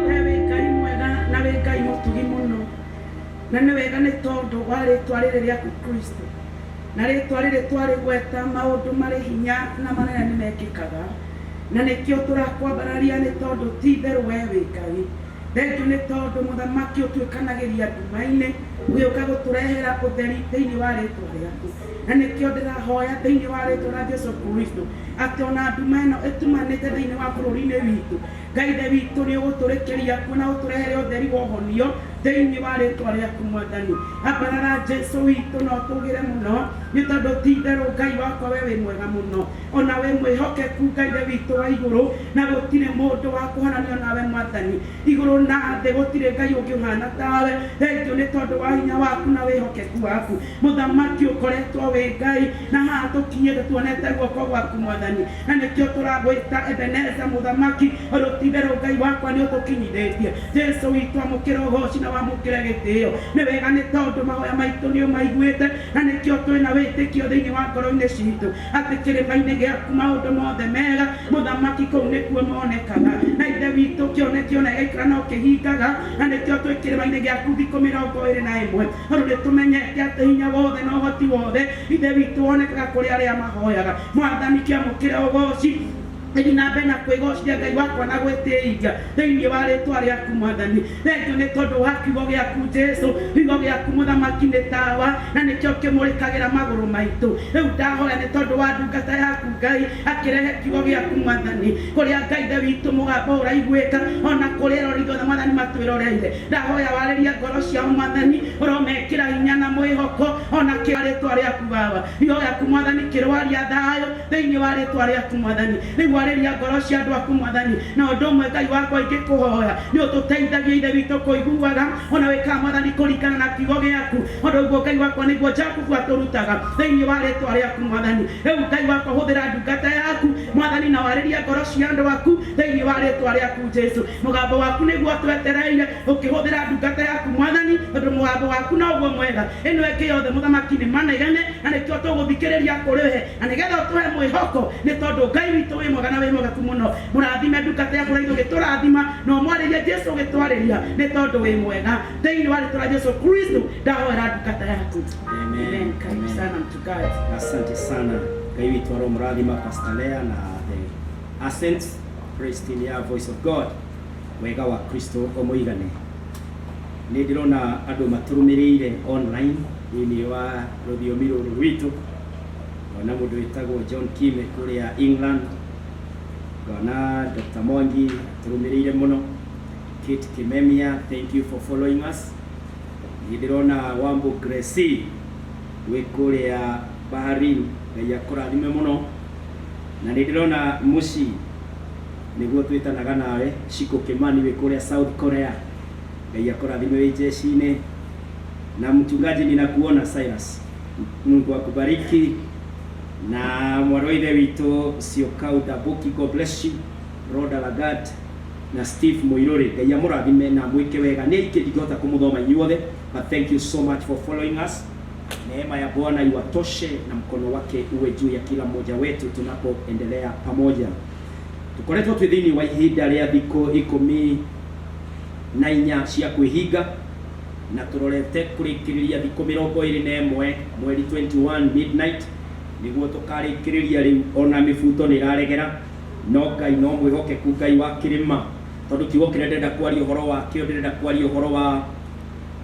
We wĩ Ngai mwega na wĩ Ngai mũtugi mũno, na nĩ wega nĩ tondũ wa rĩtwa rĩrĩ rĩaku Kristo, na rĩtwa rĩrĩ twarĩgweta maũndũ marĩ hinya na manene nĩ mekĩkaga, na nĩkĩo tũrakwambararia nĩ tondũ ti itherũ we wĩ Ngai. Thengiũ nĩ tondũ mũthamaki ũtuĩkanagĩria nduma-inĩ ũgĩũka gũtũrehera ũtheri thĩinĩ wa rĩtwa rĩaku. Na nĩkĩo ndĩrahoya thĩinĩ wa rĩtwa rĩa Jesu Kristo atĩ ona nduma ĩno ĩtumanĩte thĩinĩ wa bũrũri-inĩ witũ, Ngai Ithe witũ nĩ ũgũtũrĩkĩria kuo na ũtũrehere ũtheri wa ũhonio thĩinĩ wa rĩtwa rĩaku Mwathani. Ambarara Jesu witũ na ũtũgĩre mũno, nĩ tondũ ti itherũ Ngai wakwa we wĩ mwega mũno, ona wĩ mwĩhokeku Ngai Ithe witũ wa igũrũ, na gũtirĩ mũndũ wa kũhananio nawe Mwathani. Igũrũ na thĩ gũtirĩ Ngai ũngĩ ũhana tawe. Thengiũ nĩ tondũ wa hinya waku na wĩhokeku waku. Mũthamaki ũkoretwo wĩ Ngai, na haha tũkinyĩte tuonete guoko gwaku Mwathani, na nĩkĩo tũragwĩta Ebeneza Mũthamaki, ũndũ ti itherũ Ngai wakwa nĩ ũtũkinyithĩtie. Jesu witũ amũkĩra ũgoci na wamũkĩre gĩtĩo. Nĩ wega nĩ tondũ mahoya maitũ nĩ ũmaiguĩte, na nĩkĩo twĩna wĩtĩkio thĩinĩ wa ngoro-inĩ citũ atĩ kĩrĩma-inĩ gĩaku maũndũ mothe mega Mũthamaki kũu nĩkuo monekaga. Na Ithe witũ kĩoneki ona gĩgaikara no kĩhingaga, na nĩkĩo twĩ kĩrĩma-inĩ gĩaku thikũ 21. Tondũ nĩ tũmenyete atĩ hinya wothe na ũhoti wothe Ithe witũ wonekaga kũrĩ arĩa mahoyaga. Mwathani kĩamũkĩre ũgoci. Thiĩ na mbere na kwĩgocithia Ngai wakwa na gwĩtĩithia thĩinĩ wa rĩtwa rĩaku Mwathani. Thengiũ nĩ tondũ wa kiugo gĩaku Jesu. Kiugo gĩaku Mũthamaki nĩ tawa na nĩkĩo kĩmũrĩkagĩra magũrũ maitũ. Rĩu ndahoya nĩ tondũ wa ndungata yaku Ngai akĩrehe kiugo gĩaku Mwathani, kũrĩa Ngai Ithe witũ mũgambo ũraiguĩka ona kũrĩa eroreri othe Mwathani matwĩroreire. Ndahoya warĩrie ngoro ciao Mwathani, ũromekĩra hinya na mwĩhoko ona kĩ rĩtwa rĩaku Baba. Kiugo gĩaku Mwathani kĩroaria thayũ thĩinĩ wa rĩtwa rĩaku Mwathani. Rĩu warĩria ngoro cia andũ aku Mwathani, na ũndũ ũmwe Ngai wakwa ingĩkũhoya nĩ ũtũteithagie Ithe witũ kũiguaga ona wĩkaga Mwathani kũringana na kiugo gĩaku. Ũndũ ũguo Ngai wakwa nĩguo Jakubu atũrutaga thĩinĩ wa rĩtwa rĩaku Mwathani. Rĩu Ngai wakwa hũthĩra ndungata yaku Mwathani na warĩrie ngoro cia andũ aku thĩinĩ wa rĩtwa rĩaku Jesu. Mũgambo waku nĩguo twetereire ũkĩhũthĩra ndungata yaku Mwathani, tondũ mũgambo waku noguo mwega. Ĩno ĩngĩ yothe Mũthamaki nĩ manegene, na nĩkĩo tũgũthikĩrĩria kũrĩ we, na nĩgetha ũtũhe mwĩhoko, nĩ tondũ Ngai witũ wĩ mwega na wĩ mwĩhokeku mũno. Mũrathime ndungata yaku na ithuĩ ũgĩtũrathima, na ũmwarĩrie Jesu ũgĩtwarĩria, nĩ tondũ wĩ mwega. Thĩinĩ wa rĩtwa rĩa Jesu Kristo ndahoera ndungata yaku. Amen. Amen. Karibu Amen. sana mchungaji. Asante sana. Ngai witũ aromũrathima Pastor Lea na the Ascent Praise Team ya Voice of God. Wega wa Kristo ũmũigane. Nĩ ndĩrona andũ matũrũmĩrĩire online thĩinĩ wa rũthiomi rũrũ rwitũ. Ngona mũndũ wĩtagwo John Kime kũrĩa England. Ngona Dr. Mwangi atũrũmĩrĩire mũno. Kate Kimemia, thank you for following us. Nĩ ndĩrona Wambo Gracie wĩ kũrĩa Bahrain. Ngai akũrathime mũno. Na nĩ ndĩrona mũci nĩguo twĩtanaga nawe Shiko Kimani wĩ kũrĩa South Korea. Ngai akũrathime wĩ jeshi-inĩ. Na mchungaji ninakuona Cyrus. Mungu akubariki. Na mwarĩ wa ithe witũ Syokau Dabuki, God bless you. Rhoda Lagat na Steve Muiruri, Ngai amũrathime na amwĩke wega. Nĩ aingĩ ndingĩhota kũmũthoma inyuothe, but thank you so much for following us. Neema ya Bwana iwatoshe na mkono wake uwe juu ya kila mmoja wetu tunapoendelea pamoja. Tukoretwo twĩ thĩinĩ wa ihinda rĩa thikũ 14 cia kwĩhinga na tũrorete kũrĩkĩrĩria thikũ 21 mweri 21 midnight nĩguo tũkarĩkĩrĩria. Rĩu ona mĩbuto nĩ ĩraregera, no Ngai no mwĩhokeku, Ngai wa kĩrĩma, tondũ kiugo kĩrĩa ndĩrenda kwaria ũhoro wakĩo, ndĩrenda kwaria ũhoro wa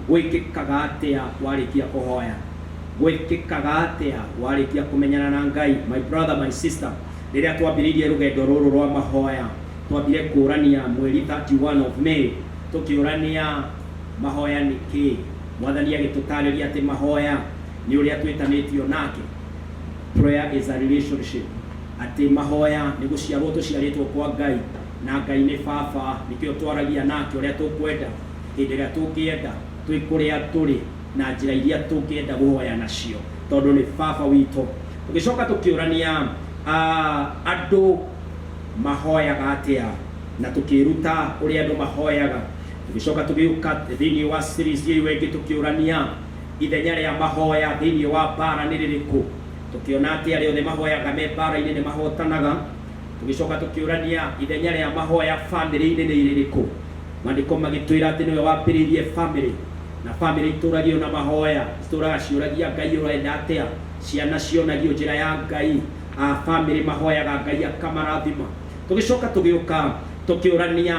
gwĩkĩkaga atĩa warĩkia kũhoya, gwĩkĩkaga atĩa warĩkia kũmenyana na Ngai. My brother, my sister, rĩrĩa twambĩrĩirie rũgendo rũrũ rwa mahoya, twambire kũrania mweri 31 of May, tũkĩũrania mahoya nĩ kĩ. Mwathani agĩtũtarĩria atĩ mahoya nĩ ũrĩa twĩtanĩtio nake. Prayer is a relationship, atĩ mahoya nĩ gũciarwo tũciarĩtwo kwa Ngai, na Ngai nĩ baba, nĩkĩo twaragia nake ũrĩa tũkwenda, hĩndĩ ĩrĩa tũngĩenda, twĩ kũrĩa tũrĩ, na njĩra iria tũngĩenda kũhoya nacio, tondũ nĩ baba witũ. Tũgĩcoka tũkĩũrania andũ mahoyaga atĩa, na tũkĩruta ũrĩa andũ mahoyaga. Tũgĩcoka tũgĩũka thĩinĩ wa series ĩyo ĩngĩ, tũkĩũrania ithenya rĩa mahoya thĩinĩ wa mbara nĩ rĩrĩkũ. Tũkĩona atĩ arĩa othe mahoyaga me mbara-inĩ nĩ mahotanaga. Tũgĩcoka tũkĩũrania ithenya rĩa mahoya famĩlĩ-inĩ nĩ rĩrĩkũ. Maandĩko magĩtwĩra atĩ nĩwe wambĩrĩirie famĩlĩ, na famĩlĩ itũragio na mahoya, itũraga ciũragia Ngai ũrenda atĩa, ciana cionagio njĩra ya Ngai, a famĩlĩ mahoyaga Ngai akamarathima. Tũgĩcoka tũgĩũka tũkĩũrania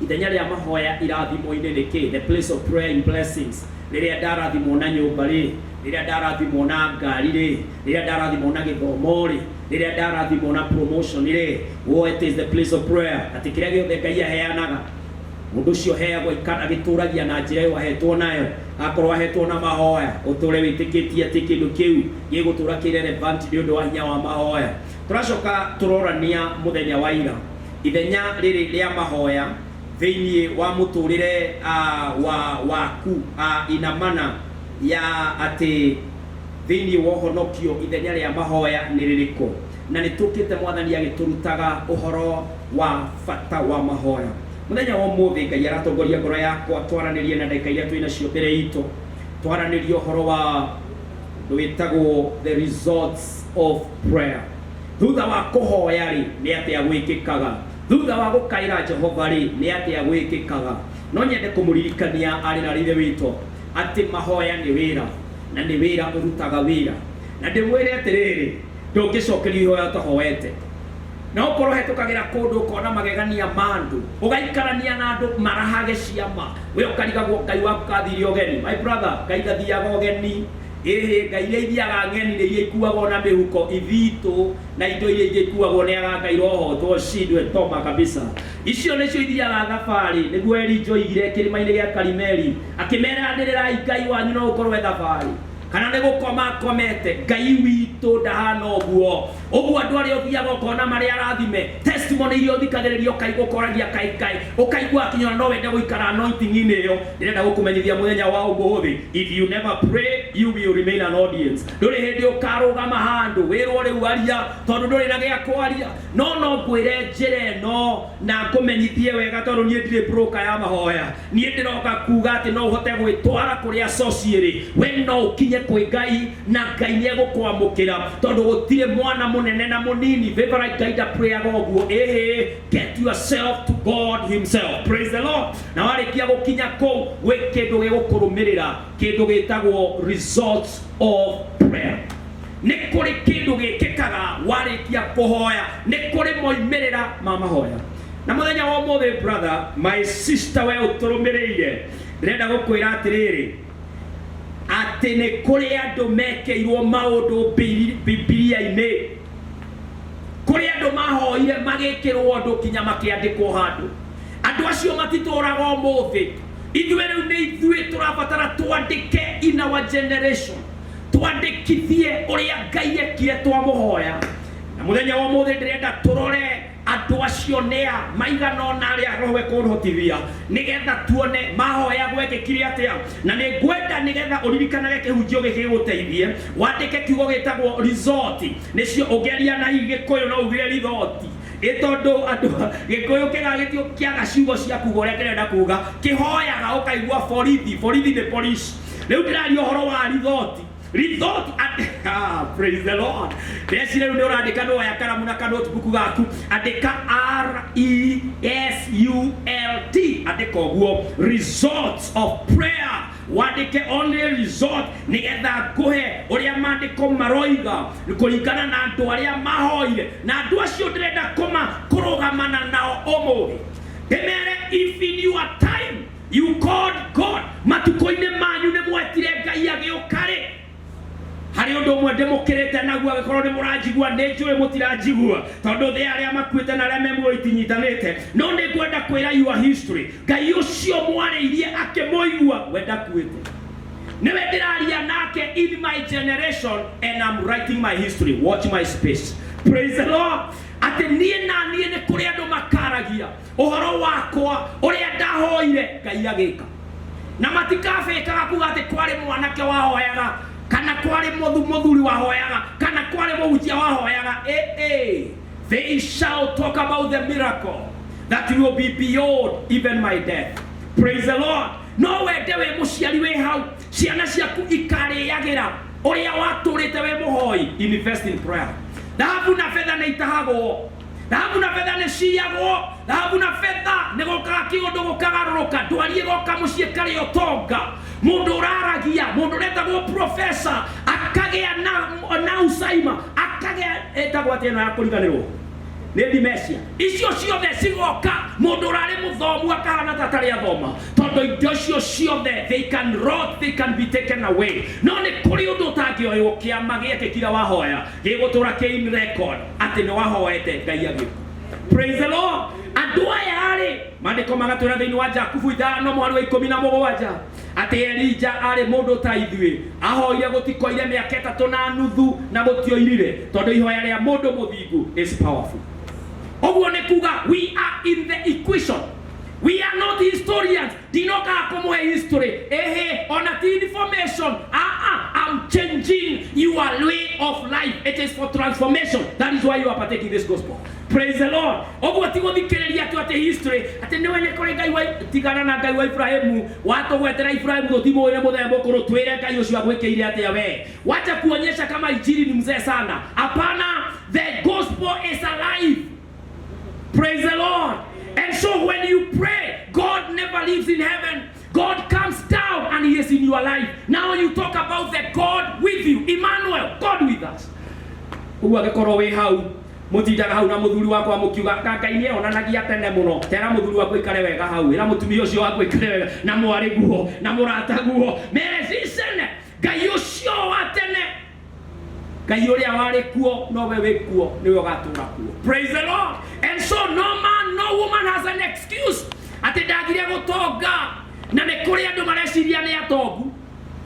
ithenya rĩa mahoya irathimo-inĩ nĩ kĩ, the place of prayer in blessings. Rĩrĩa ndarathimwo na nyũmba rĩ, rĩrĩa ndarathimwo na ngari rĩ, rĩrĩa ndarathimwo na gĩthomo rĩ, rĩrĩa ndarathimwo na promotion rĩ, what is the place of prayer? Atĩ kĩrĩa gĩothe Ngai aheanaga, mũndũ ũcio heagwo agĩtũragia na njĩra ĩyo ahetwo nayo. Akorwo ahetwo na mahoya, ũtũre wĩtĩkĩtie atĩ kĩndũ kĩu gĩgũtũra kĩ relevant nĩ ũndũ wa hinya wa mahoya. Tũracoka tũrorania mũthenya wa ira ithenya rĩrĩ rĩa mahoya thĩinĩ wa mũtũrĩre wa waku, inamana ya atĩ thĩinĩ wa ũhonokio ithenya rĩa mahoya nĩ rĩrĩkũ. Na nĩ tũkĩte Mwathani agĩtũrutaga ũhoro wa bata wa mahoya. Mũthenya wa ũmũthĩ Ngai aratongoria ngoro yakwa twaranĩrie na ndagĩka iria twĩ nacio mbere itũ, twaranĩrie ũhoro wa ũndũ wĩtagwo the results of prayer. Thutha wa kũhoya rĩ, nĩ atĩa gwĩkĩkaga? Thutha wa gũkaĩra Jehova rĩ, nĩ atĩa gwĩkĩkaga? No nyende kũmũririkania arĩ na ithe witũ atĩ mahoya nĩ wĩra, na nĩ wĩra ũrutaga wĩra. Na ndĩmwĩre atĩrĩrĩ, ndũngĩcokerio ihoya ũtahoete. Na ũkorwo hetũkagĩra kũndũ ũkona magegania ma andũ, ũgaikarania na andũ marahage ciama, we ũkarigagwo Ngai waku kathire ũgeni. My brother, Ngai ndathiaga ũgeni. Ĩhĩ, Ngai iria ithiaga ng'eni nĩ iria ikuagwo na mĩhuko, ithitũ na indo iria ingĩ ikuagwo nĩ aganga irohotwo shindwe toma kabisa. Icio nĩcio ithiaga thabarĩ. Nĩguo Elijah oigire kĩrĩma-inĩ gĩa Karimeli, akĩmera anĩrĩrai Ngai wanyu no gũkorwo e thabarĩ, kana nĩ gũkoma akomete. Ngai witũ ndahana ũguo. Ũguo andũ arĩa ũthiaga ũkona marĩ arathime, testimony iria ũthikagĩrĩria ũkaigua ũkoragia kai kai, ũkaigua akinyora no wende gũikara anointing-inĩ ĩyo. Ndĩrenda gũkũmenyithia mũthenya wa ũmũthĩ, if you never pray you will remain an audience. Ndũrĩ hĩndĩ ũkarũgama handũ wĩrwo rĩu aria, tondũ ndũrĩ na gĩa kwaria. No ngwĩre njĩra ĩno na ngũmenyithie wega, tondũ niĩ ndirĩ broker ya mahoya. Niĩ ndĩroka kuga atĩ no ũhote gwĩtwara kũrĩa source ĩrĩ. We no ũkinye kwĩ Ngai na Ngai nĩ egũkwamũkĩra, tondũ gũtirĩ mwana mũnene na mũnini. Favorite Ngai ndaprayaga ũguo. Ĩhĩ, get yourself to God himself. Praise the Lord. Na warĩkia gũkinya kũu, gwĩ kĩndũ gĩgũkũrũmĩrĩra, kĩndũ gĩtagwo results of prayer. Nĩ kũrĩ kĩndũ gĩkĩkaga warĩkia kũhoya, nĩ kũrĩ moimĩrĩra ma mahoya. Na mũthenya wa ũmũthĩ, brother, my sister, we ũtũrũmĩrĩire, ndĩrenda gũkwĩra atĩrĩrĩ, atĩ nĩ kũrĩ andũ mekĩirwo maũndũ Bibilia-inĩ. Kũrĩ andũ mahoire magĩkĩrwo ũndũ kinya makĩandĩkwo handũ. Andũ acio matitũraga ũmũthĩ. Ithuĩ rĩu nĩ ithuĩ tũrabatara twandĩke in our generation, twandĩkithie ũrĩa Ngai ekire twamũhoya. Na mũthenya wa ũmũthĩ ndĩrenda tũrore andũ acio nĩa maigana ũna arĩa roho ekũhotithia nĩgetha tuone mahoya gwekĩkire atĩa. Na nĩ ngwenda nĩgetha ũririkanage kĩhunjio gĩkĩ gĩgũteithie, wandĩke kiugo gĩtagwo resort. Nĩcio ũngĩaria na hihi Gĩkũyũ no ugire rithoti, ĩ tondũ andũ Gĩkũyũ kĩgagĩtio kĩaga ciugo cia kuga ũrĩa kĩrenda kuga, kĩhoyaga ũkaigua borithi, borithi nĩ police. Rĩu ndĩraria ũhoro wa rithoti. Rithoti, praise the Lord. Ndeciria rĩu nĩ ũrandĩka, nĩ woya karamu na ka notebook gaku, andĩka R E S U L T, andĩka ũguo, results of prayer. Wandĩke only result nĩgetha ngũhe ũrĩa maandĩko maroiga kũringana na andũ arĩa mahoire, na andũ acio ndĩrenda kũma kũrũgamana nao ũmũthĩ, ndĩmere if in your time you called God, matukũ-inĩ manyu nĩ mwetire Ngai agĩũka rĩ, harĩ ũndũ ũmwe ndĩmũkĩrĩte naguo. Angĩkorwo nĩ mũranjigua, nĩ njũĩ mũtiranjigua tondũ thĩ arĩa makuĩte na arĩa me muoyo itinyitanĩte, no nĩ ngwenda kwĩra your history, Ngai ũcio mwarĩirie akĩmũigua, we ndakuĩte, nĩwe ndĩraria nake in my generation, and I'm writing my history. Watch my space. Praise the Lord. Atĩ niĩ na niĩ nĩ kũrĩ andũ makaragia ũhoro wakwa ũrĩa ndahoire Ngai agĩka, na matikabĩkaga kuga atĩ kwarĩ mwanake wahoyaga, kana kwarĩ mũthuri wahoyaga, kana kwarĩ mũhunjia wahoyaga. Eh, they shall talk about the miracle that will be beyond even my death. Praise the Lord. No wende wĩ mũciari wĩ hau ciana ciaku ikarĩagĩra ũrĩa watũrĩte wĩ mũhoi? Invest in prayer. Thahabu na betha nĩ itahagwo, thahabu na betha nĩ ciyagwo, thahabu na betha nĩ gũkaga kĩũndũ gũkagarũrũka, ndwari ĩgoka mũciĩ karĩ ũtonga, mũndũ ũraragia, mũndũ ũretagwo professor akagĩa na Alzheimer, akagĩa ĩtagwo atĩa ĩno ya kũriganĩrwo nĩ dementia, icio ciothe cigoka, mũndũ ũrarĩ mũthomu akahana ta atarĩ athoma, tondũ indo icio ciothe, they can rot, they can be taken away. No nĩ kũrĩ ũndũ ũtangĩoywo. Kĩama gĩekĩkire wahoya gĩgũtũra kĩ in record atĩ nĩ wahoete Ngai agĩũka. Praise the Lord. Andũ aya rĩ, maandĩko magatwĩra thĩinĩ wa Jakubu 5 mũhari wa 17 atĩ Elija arĩ mũndũ ta ithuĩ, ahoire gũtikoire mĩaka 3.5 na gũtioirire, tondũ ihoya rĩa mũndũ mũthingu is powerful. Ũguo nĩ kuga we are in the equation. We are not historians. Ndinokaga kũmũhe history, ehe, ona ti information. Ah, I'm changing your way of life. It is for transformation. That is why you are partaking this gospel. Praise the Lord. Ũguo ti gũthikĩrĩria tu atĩ history, atĩ nĩwe nĩ kũrĩ Ngai wa, tigana na Ngai wa Ibrahimu. Watũgwetera Ibrahimu, tũtimũĩ nĩ mũthemba mũkũrũ. Twĩre Ngai ũcio agwĩkĩire atĩa we. Wacha kuonyesha kama injili ni mzee sana. Hapana, the gospel is alive. Praise the Lord. And so when you pray, God never lives in heaven. God comes down and He is in your life. Now you talk about the God with you, Emmanuel, God with us. Ũguo angĩkorwo wĩ hau mũtindaga hau na mũthuri wakwa mũkiuga ka Ngai nĩ onanagia tene mũno, tera mũthuri waku aikare wega hau, ĩra mũtumia ũcio waku aikare wega, na mwarĩ guo na mũrata guo, mere cicene Ngai ũcio wa tene, Ngai ũrĩa warĩ kuo nowe wĩ kuo, nĩwe ũgatũra kuo. Praise the Lord. And so no man, no woman has an excuse atĩ ndagire gũtonga. Na nĩ kũrĩ andũ mareciria nĩ atongu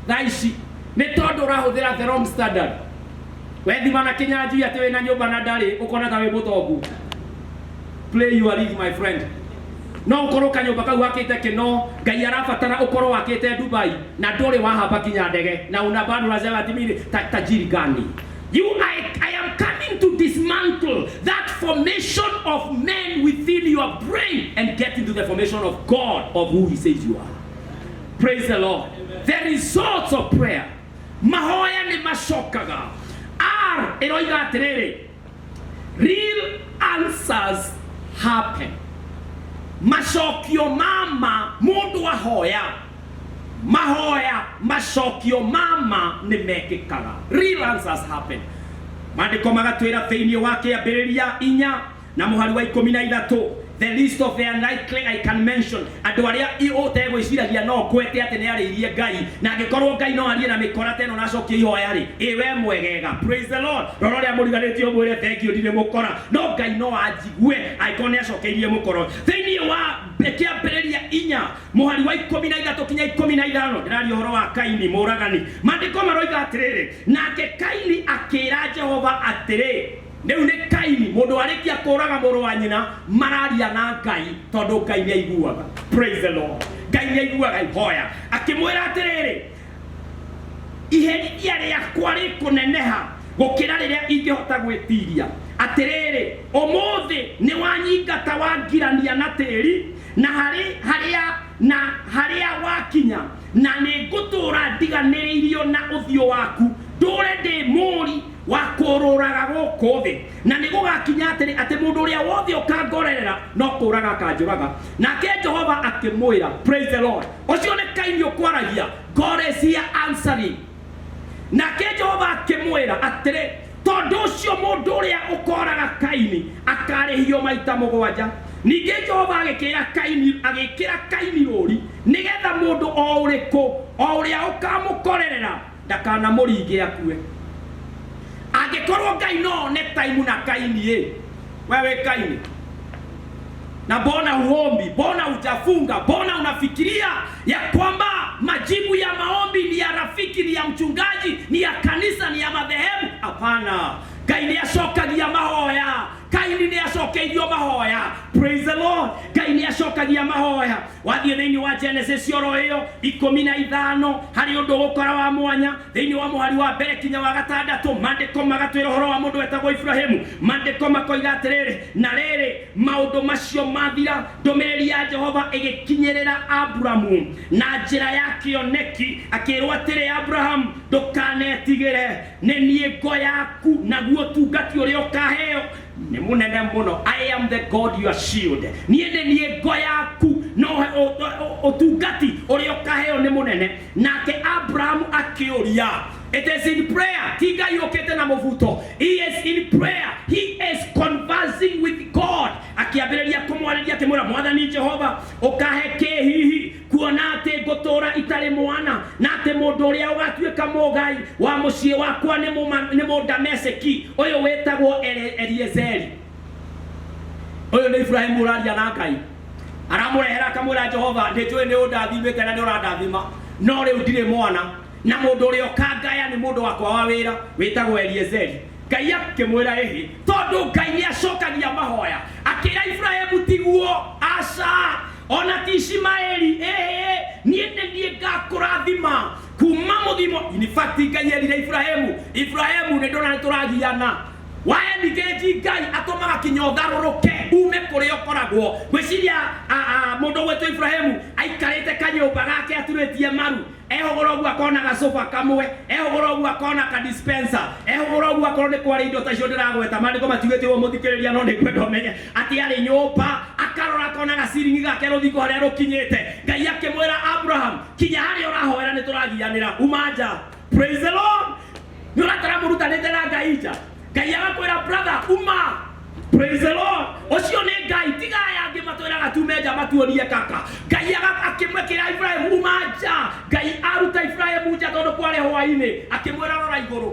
thaa ici nĩ tondũ ũrahũthĩra the wrong standard. Wethima na Kĩnyanjui atĩ wĩna nyũmba na ndarĩ, ũkona ta wĩ mũtongu. Play your league, my friend. No ũkorwo kanyũmba kau wakĩte kĩno, Ngai arabatara ũkorwo wakĩte Dubai na ndũrĩ wahamba kinya ndege, na una bado unasema ati mimi tajiri gani? You I am coming to dismantle that formation of men within your brain and get into the formation of God, of who He says you are. Praise the Lord. The results of prayer. Mahoya nĩ macokaga. R ĩroiga atĩrĩrĩ, real answers happen. Macokio mama mũndũ ahoya mahoya, macokio mama nĩ mekĩkaga. Real answers happen. Maandĩko magatwĩra thĩinĩ wa Kĩambĩrĩria 4 na mũhari wa 13, the list of the unlikely I can mention, andũ arĩa ũtegwĩciragia no ngwete atĩ nĩ arĩirie Ngai, na angĩkorwo Ngai no arie na mĩkora ta ĩno na acokie ihoya rĩ, ĩ we mwegega. Praise the Lord. Rora ũrĩa mũriganĩtie, ũmwĩre thank you, ndirĩ mũkora, no Ngai no anjigue angĩkorwo nĩ acokeirie mũkoro. Thĩinĩ wa Kĩambĩrĩria 4 mũhari wa 13 kinya 15, ndĩraria ũhoro wa Kaini mũragani. Maandĩko maroiga atĩrĩrĩ, nake Kaini akĩra Jehova atĩrĩ, Rĩu nĩ Kaini, mũndũ warĩkia kũraga mũrũ wa nyina, mararia na Ngai tondũ Ngai nĩ aiguaga. Praise the Lord. Ngai nĩ aiguaga ihoya. Akĩmwĩra atĩrĩrĩ, iherithia rĩakwa rĩkũneneha gũkĩra rĩrĩa ingĩhota gwĩtiria. Atĩrĩrĩ, ũmũthĩ nĩ wanyingata wangirania na tĩri, na harĩ harĩa na harĩa wakinya, na nĩ ngũtũũra ndiganĩrĩirio na ũthiũ waku, ndũũre ndĩ mũũri wa kũũrũraga gũkũ thĩ. Na nĩ gũgakinya atĩrĩ, atĩ mũndũ ũrĩa wothe ũkangorerera no kũũraga akanjũraga. Nake Jehova akĩmwĩra, praise the Lord, ũcio nĩ Kaini ũkwaragia, God is here answering. Nake Jehova akĩmwĩra atĩrĩ, tondũ ũcio mũndũ ũrĩa ũkoraga Kaini akarĩhio maita 7. Ningĩ Jehova agĩkĩra Kaini, agĩkĩra Kaini rũũri, nĩgetha mũndũ o ũrĩkũ o ũrĩa ũkamũkorerera ndakanamũringe akue. Angĩkorwo Ngai no one time na Kaini ĩ, we wĩ Kaini na mbona huombi, mbona hujafunga, mbona unafikiria ya kwamba majibu ya maombi ni ya rafiki, ni ya mchungaji, ni ya kanisa, ni ya madhehebu? Hapana, Ngai nĩ acokagia mahoya. Kaini nĩ acokeirio mahoya. Praise the Lord. Ngai nĩ acokagia mahoya. Wathiĩ thĩinĩ wa Genesis oro ĩyo 15, harĩ ũndũ ũgũkora wa mwanya thĩinĩ wa mũhari wa mbere kinya wa 6. Maandĩko magatwĩra ũhoro wa mũndũ wetagwo Ibrahimu. Maandĩko makoiga atĩrĩrĩ, na rĩrĩ, maũndũ macio mathira, ndũmĩrĩri ya Jehova ĩgĩkinyĩrĩra Aburamu na njĩra ya kĩoneki, akĩrwo atĩrĩ, Abrahamu, ndũkanetigĩre, nĩ niĩ ngo yaku, naguo ũtungati ũrĩa ũkaheo nĩ mũnene mũno. I am the God your shield. Niĩ nĩ niĩ ngo yaku, no ũtungati ũrĩa ũkaheo nĩ mũnene. Nake Abrahamu akĩũria, it is in prayer, ti Ngai ũkĩte na mũbuto. He is in prayer, he is conversing with God. Akĩambĩrĩria kũmwarĩria akĩmwĩra, Mwathani Jehova, ũkahe kĩ hihi kuona atĩ ngũtũũra itarĩ mwana, na atĩ mũndũ ũrĩa ũgatuĩka mũgai wa mũciĩ wakwa nĩ Mũdameseki ũyũ wĩtagwo Eliezeri. Ũyũ nĩ Ibrahimu ũraria na Ngai, aramũrehera akamwĩra, Jehova, nĩ njũĩ nĩ ũndathimĩte na nĩ ũrandathima, no rĩu ndirĩ mwana, na mũndũ ũrĩa ũkangaya nĩ mũndũ wakwa wa wĩra wĩtagwo Eliezeri. Ngai akĩmwĩra ĩhĩ, tondũ Ngai nĩ acokagia mahoya. Akĩra Ibrahimu, tiguo, aca, ona ti Ishimaeli, ĩhĩ, niĩ nĩ niĩ ngakũrathima kuma mũthimo. In fact, Ngai erire Ibrahimu, Ibrahimu, nĩ ndona nĩ tũragiana. Waendigĩji Ngai atũmaga kinya ũtharũrũke ume kũrĩa ũkoragwo. Ngwĩciria mũndũ ũgwĩtwo Ibrahimu aikarĩte kanyũmba gake aturĩtie maru, ehũgũra ũguo akona gacuba kamwe, ehũgũra ũguo akona ka dispenser, ehũgũra ũguo akorwo nĩ kwarĩ indo ta icio ndĩragweta. Maandĩko matiugĩte ũguo, mũthikĩrĩria, no nĩ ngwenda ũmenye atĩ arĩ nyũmba akarora akona gaciringi gake rũthingo harĩa rũkinyĩte. Ngai akĩmwĩra, Abraham, kinya harĩa ũrahoera nĩ tũragianĩra, uma nja. Praise the Lord. Nĩ ũratara mũrutanĩte na Ngai nja, Ngai agakwĩra, brother, uma. Praise the Lord. Ũcio nĩ Ngai, tiga aya angĩ matwĩraga tume nja matuonie kaka. Ngai akĩmwĩkĩra Ibrahimu, uma nja. Ngai aruta Ibrahimu nja tondũ kwarĩ hwaĩ-inĩ, akĩmwĩra rora igũrũ,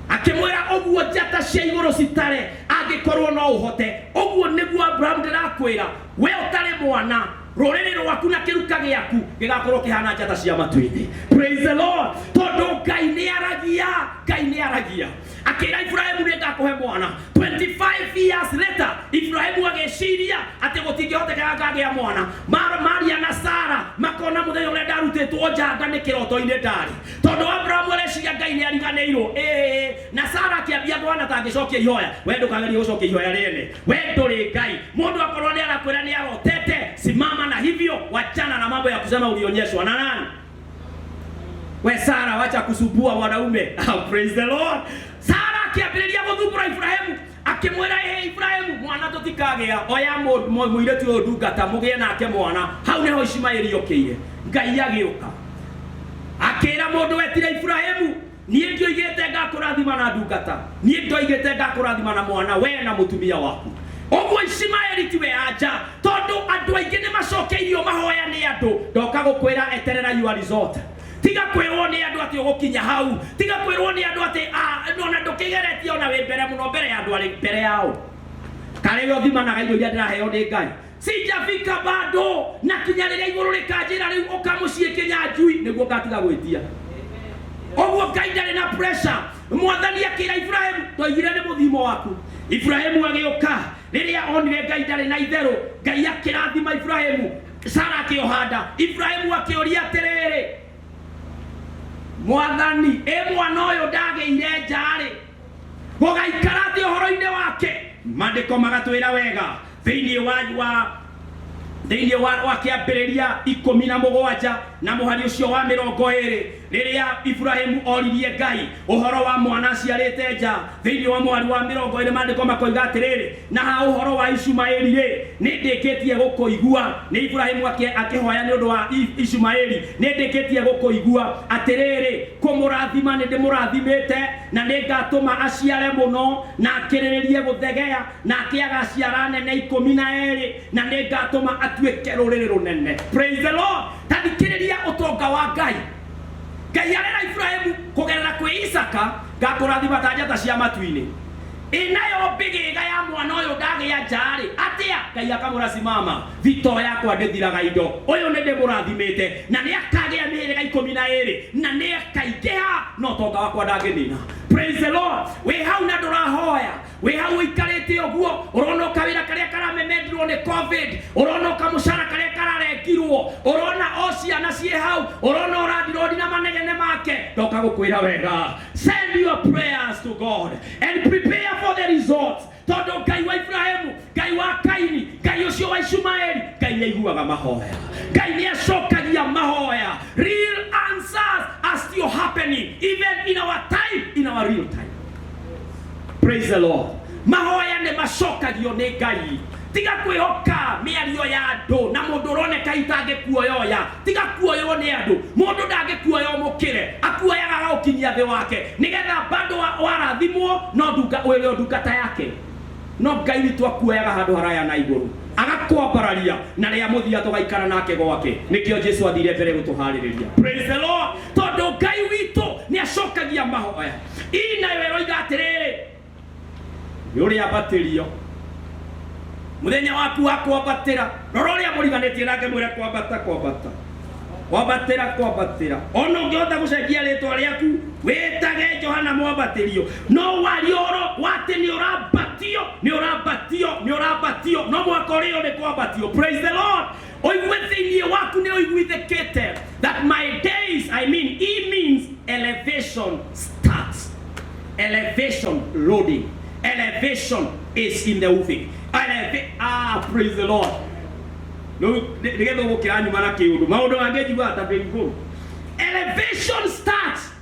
akĩmwĩra ũguo njata cia igũrũ citare angĩkorwo no ũhote. Ũguo nĩguo Abraham ndĩrakwĩra, we ũtarĩ mwana, rũrĩrĩ rwaku na kĩruka gĩaku gĩgakorwo kĩhana njata cia matu-inĩ. Praise the Lord. Tondũ Ngai nĩ aragia, Ngai nĩ aragia. Akĩra Ibrahimu, nĩ ngakũhe mwana. 25 years later, Ibrahimu agĩciria atĩ gũtingĩhotekeka ngagĩa mwana. Maria na Sara makona mũthenya ũrĩa ndarutĩtwo njanga nĩ kĩroto-inĩ ndarĩ, tondũ Abrahamu areciria Ngai nĩ ariganĩirwo. Ĩĩ, na Sara akĩambia kũhana ta angĩcokia ihoya. We ndũkagerie gũcokia ihoya rĩene, we ndũrĩ Ngai. Mũndũ akorwo nĩ arakwĩra nĩ arotete, simama na hivyo, wachana na mambo ya kusema ulionyeshwa na nani. We Sara, wacha kusumbua wanaume. Praise the Lord. Sara akĩambĩrĩria gũthumbũra Ibrahimu, akĩmwĩra, ĩhĩ Ibrahimu, mwana tũtikagĩa, oya mũirĩtu ũyũ ndungata mũgĩe nake mwana. Hau nĩho Ishimaeli okĩire. Ngai agĩũka akĩra mũndũ wetire Ibrahimu, niĩ ndioigĩte ngakũrathima na ndungata, niĩ ndoigĩte ngakũrathima na mwana, we na mũtumia waku. Ũguo Ishimaeli tiwe anja, tondũ andũ aingĩ nĩ macokeirio mahoya nĩ andũ. Ndoka gũkwĩra, eterera your result. Tiga kwĩrwo nĩ andũ atĩ ũgũkinya hau, tiga kwĩrwo nĩ andũ atĩ ona ndũkĩgeretie, ona wĩ mbere mũno mbere ya andũ arĩ mbere yao. Karĩ we ũthimanaga indo iria ndĩraheo nĩ Ngai, sijafika bado, na kinya rĩrĩa igũrũ rĩkanjĩra rĩu ũka mũciĩ Kĩnyanjui, nĩguo ngatiga gwĩtia. Ũguo Ngai ndarĩ na pressure. Mwathani akĩra Ibrahimu, ndoigire nĩ mũthimo waku. Ibrahimu agĩũka rĩrĩa onire Ngai ndarĩ na itherũ. Ngai akĩrathima Ibrahimu, Sara akĩoha nda. Ibrahimu akĩũria atĩrĩrĩ, Mwathani, ĩ mwana ũyũ ndagĩire nja-rĩ, gũgaikara atĩa ũhoro-inĩ wake? Maandĩko magatwĩra wega thĩinĩ wa wa thĩinĩ wa, wa kĩambĩrĩria 17 na mũhari ũcio wa 20, rĩrĩa Ibrahimu oririe Ngai ũhoro wa mwana aciarĩte nja. Thĩinĩ wa mũhari wa 20 maandĩko makoiga atĩrĩrĩ, na ha ũhoro wa Ishumaeli rĩ, nĩ ndĩkĩtie gũkũigua. Nĩ Ibrahimu akĩhoya nĩ ũndũ wa Ishumaeli, nĩ ndĩkĩtie gũkũigua. Atĩrĩrĩ, kũmũrathima nĩ ndĩmũrathimĩte, na nĩ ngatũma aciare mũno, na akĩrĩrĩrie gũthegea, nake agaciara anene 12, na nĩ ngatũma atuĩke rũrĩrĩ rũnene. Praise the Lord. Ta thikĩrĩria ũtonga wa Ngai. Ngai arera Ibrahimu kũgerera kwĩ Isaka, ngakũrathima ta njata cia matu-inĩ. Ĩ nayo mbĩgĩga ya mwana ũyũ ndagĩa nja-rĩ, atĩa? Ngai akamwĩra, simama, thitoo yakwa ndĩthiraga indo, ũyũ nĩ ndĩmũrathimĩte, na nĩ akagĩa mĩhĩrĩga 12, na nĩ akaingĩha, no ũtonga wakwa ndangĩnina. Praise the Lord. Wĩ hau na ndũrahoya, wĩ hau ũikarĩte ũguo, ũrona o kawĩra karĩa karamemendirwo nĩ COVID, ũrona o kamũcara karĩa kararengirwo, ũrona o ciana ciĩ hau, ũrona o landirondi na manegene make. Ndoka gũkwĩra wega, send your prayers to God and prepare for the results, tondũ Ngai wa Ibrahimu, Ngai wa Kaini, Ngai ũcio wa Ishumaeli, Ngai nĩ aiguaga mahoya, Ngai nĩ acokagia mahoya. Real answers are still happening even in our time, in our real time. Praise the Lord. Mahoya nĩ macokagio nĩ Ngai. Tiga kwĩhoka mĩario ya andũ na mũndũ ũroneka itangĩkuoyoya. Tiga kuoywo nĩ andũ. Mũndũ ndangĩkuoya ũmũkĩre, akuoyaga agagũkinyia thĩ wake, nĩgetha bado warathimwo no ndunga ũrĩ o ndungata yake. No Ngai witũ akuoyaga handũ haraya na igũrũ, agakwambararia, na rĩa mũthia tũgaikara nake gwake. Nĩkĩo Jesu athire mbere gũtũharĩrĩria. Praise the Lord. Tondũ Ngai witũ nĩ acokagia mahoya. Ii nayo ĩroiga atĩrĩrĩ, nĩ ũrĩambatĩrio mũthenya waku wa kwambatĩra. Rora ũrĩa mũriganĩtie nake, mwĩre kwambata, kwambata, kwambatĩra, kwambatĩra. Ona ũngĩhota gũcenjia rĩtwa rĩaku wĩtage Johana Mwambatĩrio, no warie ũhoro wa atĩ nĩ ũrambatio, nĩ ũrambatio, nĩ ũrambatio, no mwaka ũrĩo nĩ kwambatio. Praise the Lord. Ũigue thĩinĩ waku nĩ ũiguithĩkĩte that my days, I mean, e means elevation starts, elevation loading, elevation is in the ufik. Praise the Lord. Rĩu nĩgetha ũgũkĩra nyuma na kĩũndũ maũndũ mangĩ njiguaga ta ndĩ igũrũ. Elevation starts,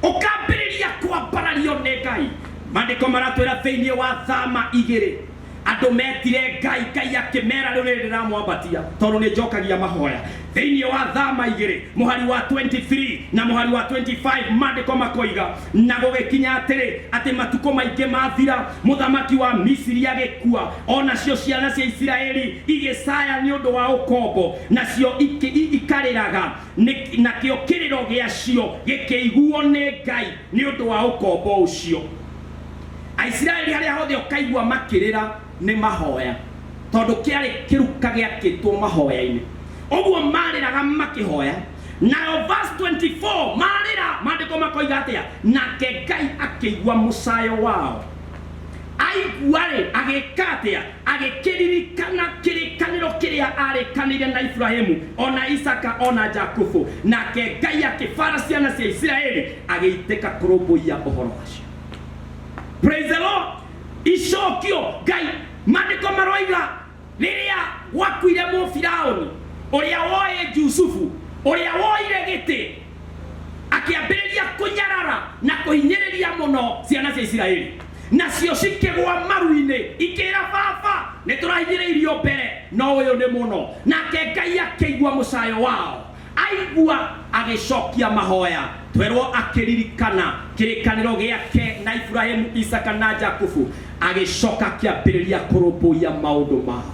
ũkambĩrĩria kwambarario nĩ Ngai. Maandĩko maratwĩra thĩinĩ wa Thama 2, andũ metire Ngai, Ngai akĩmera rĩu nĩ ndĩramwambatia tondũ nĩ njokagia mahoya. Thĩinĩ wa Thama 2 mũhari wa 23 na mũhari wa 25, maandĩko makoiga, na gũgĩkinya atĩrĩ, atĩ matukũ maingĩ mathira, mũthamaki wa Misiri agĩkua, o nacio ciana cia Isiraeli igĩcaya nĩ ũndũ wa ũkombo, nacio ikarĩraga, nakĩo kĩrĩro gĩacio gĩkĩiguo nĩ Ngai nĩ ũndũ wa ũkombo ũcio. Aisiraeli harĩa hothe ũkaigua makĩrĩra nĩ mahoya, tondũ kĩarĩ kĩruka gĩakĩtwo mahoya-inĩ, ũguo marĩraga makĩhoya. Nayo verse 24, marĩra, maandĩko makoiga atĩa? Nake Ngai akĩigua mũcayo wao. Aigua-rĩ, agĩka atĩa? Agĩkĩririkana kĩrĩkanĩro kĩrĩa aarĩkanĩire na Ibrahimu, o na Isaka, o na Jakubu. Nake Ngai akĩbara ciana cia Isiraeli, agĩitĩka kũrũmbũiya ũhoro wacio. Praise the Lord. Icokio Ngai, maandĩko maroiga rĩrĩa gwakuire mũfiraũni ũrĩa woĩ Jusufu, ũrĩa woire gĩtĩ, akĩambĩrĩria kũnyarara na kũhinyĩrĩria mũno ciana cia Isiraeli, nacio cikĩgwa maru-inĩ ikĩra, baba, nĩ tũrahinyĩrĩirio mbere, no ũyũ nĩ mũno. Nake Ngai akĩigua mũcayo wao, aigua agĩcokia mahoya. Twerwo akĩririkana kĩrĩkanĩro gĩake na Ibrahimu, Isaka na Jakubu, agĩcoka akĩambĩrĩria kũrũmbũiya maũndũ mao.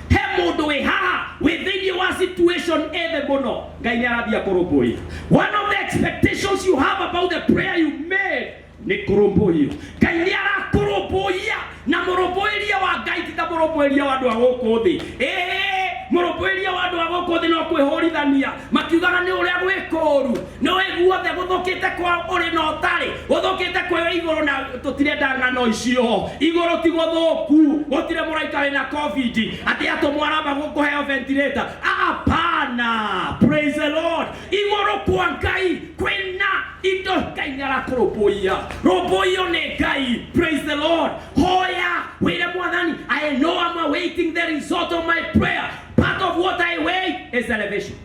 He mũndũ wĩ haha wĩ thĩinĩ wa situation ĩthĩ mũno, Ngai nĩ arathiĩ akũrũmbũiya. One of the expectations you have about the prayer you made nĩ kũrũmbũiyo. Ngai nĩ arakũrũmbũiya, na mũrũmbũĩrie wa Ngai ti ta mũrũmbũĩrie wa andũ a gũkũ thĩ. Ĩĩ, Mũrũmbũĩrie wa andũ a gũkũ thĩ no kwĩhũrithania makiugaga nĩ ũrĩa gwĩ kũũru, nĩ ũĩ guothe gũthũkĩte kwa ũrĩ na ũtarĩ gũthũkĩte kwĩ igũrũ, na tũtirenda ng'ano icio. Igũrũ ti gũthũku, gũtirĩ mũraika wĩna COVID atĩ atũmwo aramba gũkũheo ventilator. Hapana, praise the Lord. Igũrũ kwa Ngai kwĩna indo, Ngai nĩ arakũrũmbũiya, rũmbũiyo nĩ Ngai. Praise the Lord. Hoya wĩre Mwathani, "I know I'm awaiting the result of my prayer. Part of what I wait is elevation,"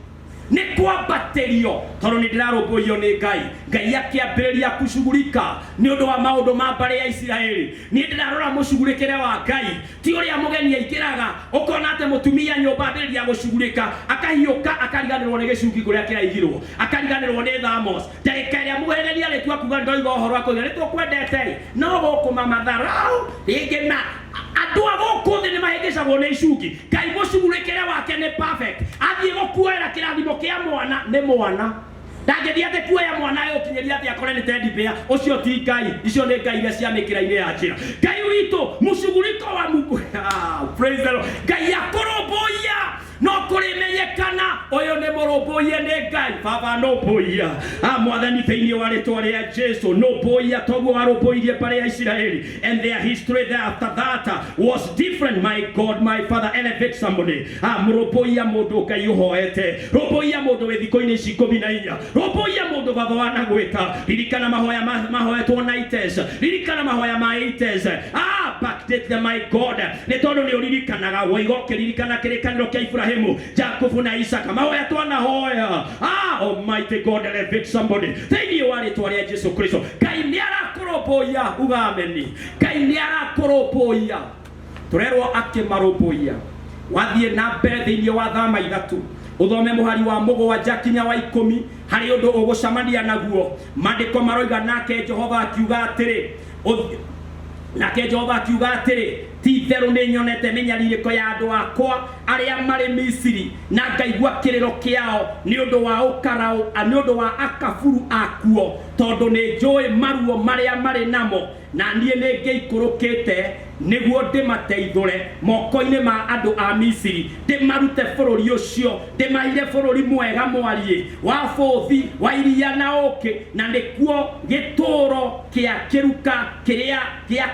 nĩ kwambatĩrio, tondũ nĩ ndĩrarũmbũiyo nĩ Ngai. Ngai akĩambĩrĩria kucugurika nĩ ũndũ wa maũndũ ma mbarĩ ya Isiraeli. Niĩ ndĩrarora mũcugurĩkĩre wa Ngai, ti ũrĩa mũgeni aingĩraga ũkona atĩ mũtumia nyũmba ambĩrĩria gũcugurĩka, akahiũka, akariganĩrwo nĩ gĩcungi kũrĩa kĩraigirwo, akariganĩrwo nĩ thamos. Ndagĩka ĩrĩa mũgeni arĩtua kuga ndoiga ũhoro, akauga nĩ tũkwendete no gũkũ mamatharau rĩngĩ, na andũ a gũkũ thĩ nĩ mahĩngĩcagwo nĩ icungi. Ngai mũcugurĩkĩre wake nĩ perfect. Athiĩ gũkuoera kĩrathimo kĩa mwana, nĩ mwana ndangĩthiĩ atĩ kuoya mwana ũkinyĩria atĩ akore nĩ teddy bear. Ũcio ti Ngai, icio nĩ ngai iria cia mĩkĩra-inĩ ya njĩra. Ngai witũ mũcuguriko wa Mungu. Ah, praise the Lord. Ngai akũrũmbũiya, no kũrĩmenyekana ũyũ nĩ mũrũmbũiye nĩ Ngai. Baba, nũmbũiya. Ah, Mwathani, thĩinĩ wa rĩtwa rĩa Jesu, nũmbũiya toguo warũmbũirie mbarĩ ya Isiraeli, and their history there after that was different. My God, my Father, elevate somebody. Ah, mũrũmbũiya mũndũ Ngai ũhoete, rũmbũiya mũndũ wĩ thikũ-inĩ ici 14, rũmbũiya mũndũ baba wanagwĩta. Ririkana mahoya mahoetwo 90s, ririkana mahoya ma 80s. Ah, backdate them, my God, nĩ tondũ nĩ ũririkanaga woiga ũkĩririkana kĩrĩkanĩro kĩa Ibrahimu, Jakubu na Isaka, mahoya twanahoya. Ah, Almighty God, elevate somebody thĩinĩ wa rĩtwa rĩa Jesu Kristo. Ngai nĩ arakũrũmbũiya, uga ameni. Ngai nĩ arakũrũmbũiya. Tũrerwo akĩmarũmbũiya. Wathiĩ na mbere thĩinĩ wa Thama 3, ũthome mũhari wa 7 kinya wa 10, harĩ ũndũ ũgũcemania naguo. Maandĩko maroiga, nake Jehova akiuga atĩrĩ, ti itherũ nĩ nyonete mĩnyarirĩko ya andũ akwa arĩa marĩ Misiri, na ngaigua kĩrĩro kĩao nĩ ũndũ wa ũkaraũ, nĩ ũndũ wa akaburu akuo, tondũ nĩ njũĩ maruo marĩa marĩ namo, na niĩ nĩ ngĩikũrũkĩte nĩguo ndĩmateithũre moko-inĩ ma andũ a Misiri, ndĩmarute bũrũri ũcio, ndĩmaire bũrũri mwega mwariĩ wa bũthi wa iria na ũũkĩ, na nĩkuo gĩtũũro kĩa kĩruka kĩrĩa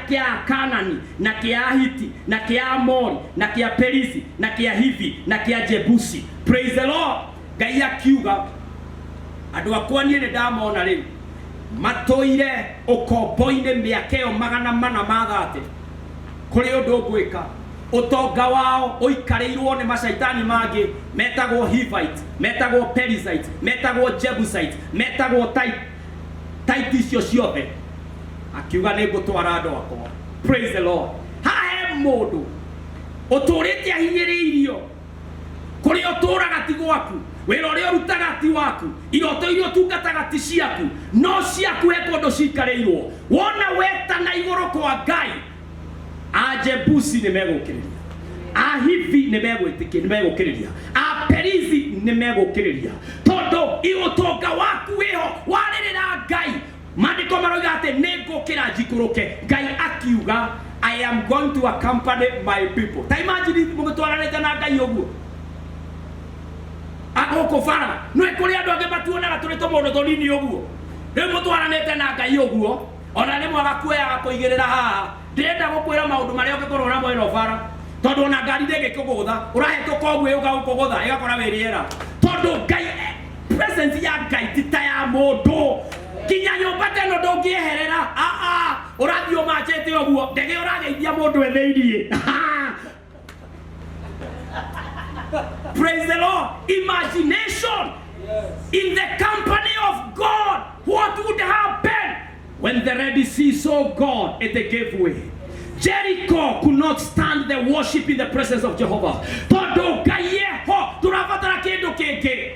kĩa Kanani na kĩa Ahiti na kĩa Amori na kĩa Perisi na kĩa Hivi na kĩa Jebusi. Praise the Lord. Ngai akiuga, andũ akwa niĩ nĩ ndamona rĩu matũire ũkombo-inĩ mĩaka ĩyo 430. Kũrĩ ũndũ ngwĩka. Ũtonga wao ũikarĩirwo nĩ macaitani mangĩ metagwo Hivite, metagwo Perizzite, metagwo Jebusite, metagwo Tite, icio ciothe. Akiuga nĩ ngũtwara andũ akwa. Praise the Lord. Haha he mũndũ ũtũrĩte ahinyĩrĩirio. Kũrĩa ũtũraga ti gwaku, wĩra ũrĩa ũrutaga ti waku, iroto iria ũtungataga ti ciaku, no ciaku he kũndũ cikarĩirwo. Wona wetana igũrũ kwa Ngai, Ajebusi nĩ megũkĩrĩria, Ahivi nĩ megwĩtĩkia, nĩ megũkĩrĩria, Aperizi nĩ megũkĩrĩria, tondũ ũtonga waku wĩho warĩrĩra Ngai. Maandĩko maroiga atĩ nĩ ngũkĩra njikũrũke. Ngai akiuga, "I am going to accompany my people." Ta imagine mũgĩtwaranĩte na Ngai ũguo agũkũ bara. Nĩ kũrĩ andũ angĩ matuonaga tũrĩ tũmũndũ tũnini ũguo. Rĩu mũtwaranĩte na Ngai ũguo, ona rĩmwe agakuoya agakũigĩrĩra haha. Ndĩrenda gũkwĩra maũndũ marĩa ũngĩkorwo namo ĩno bara, tondũ ona ngari ndĩngĩkũgũtha, ũrahĩtũka ũguo ĩũka gũkũgũtha ĩgakora wĩ rĩera, tondũ Ngai, presence ya Ngai ti ta ya mũndũ. Nginya nyũmba ta ĩno ndũngĩeherera. Aa, ũrathiĩ ũmachĩte ũguo, ndege ũrageithia mũndũ e thĩiniĩ. Praise the Lord. Imagination in the company of God, what would happen when the Red Sea saw God? It gave way. Jericho could not stand the worship in the presence of Jehovah. Tondũ Ngai eho, tũrabatara kĩndũ kĩngĩ.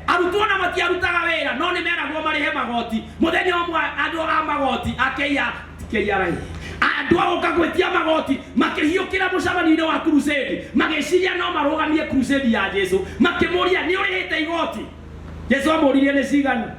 Arutwo na matiarutaga wĩra, no nĩ meragwo marĩhe magoti. Mũthenya ũmwe andũ a magoti a KRA, andũ a gũka gwĩtia magoti, makĩhiũkĩra mũcemanio-inĩ wa crusade, magĩciria no marũgamie crusade ya Jesu. Makĩmũria, "Nĩ ũrĩhĩte igoti?" Jesu amũririe, "Nĩ cigana?"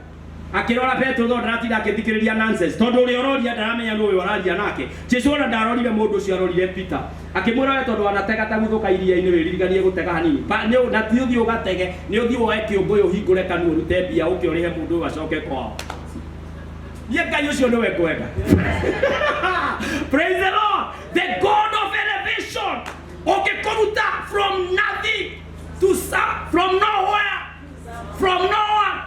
Akĩrora Petero tondũ ndaratinda akĩthikĩrĩria nonsense, tondũ ũrĩa ũroria ndaramenya nũ ũyũ araria nake. Jesu ona ndarorire mũndũ ũcio, arorire Peter, akĩmwĩra, "We tondũ wanatega ta guthũka iria-inĩ, wĩririkanie gũtega hanini. Na ti ũthiĩ ũgatege, nĩ ũthiĩ woe kĩũngũyũ, ũhingũre kanua, ũrute mbia, ũke ũrĩhe mũndũ ũyũ acoke kwao." Niĩ Ngai ũcio nĩwe ngwenda. Praise the Lord. The God of elevation, ũngĩkũruta from nothing to some, from nowhere, from no one,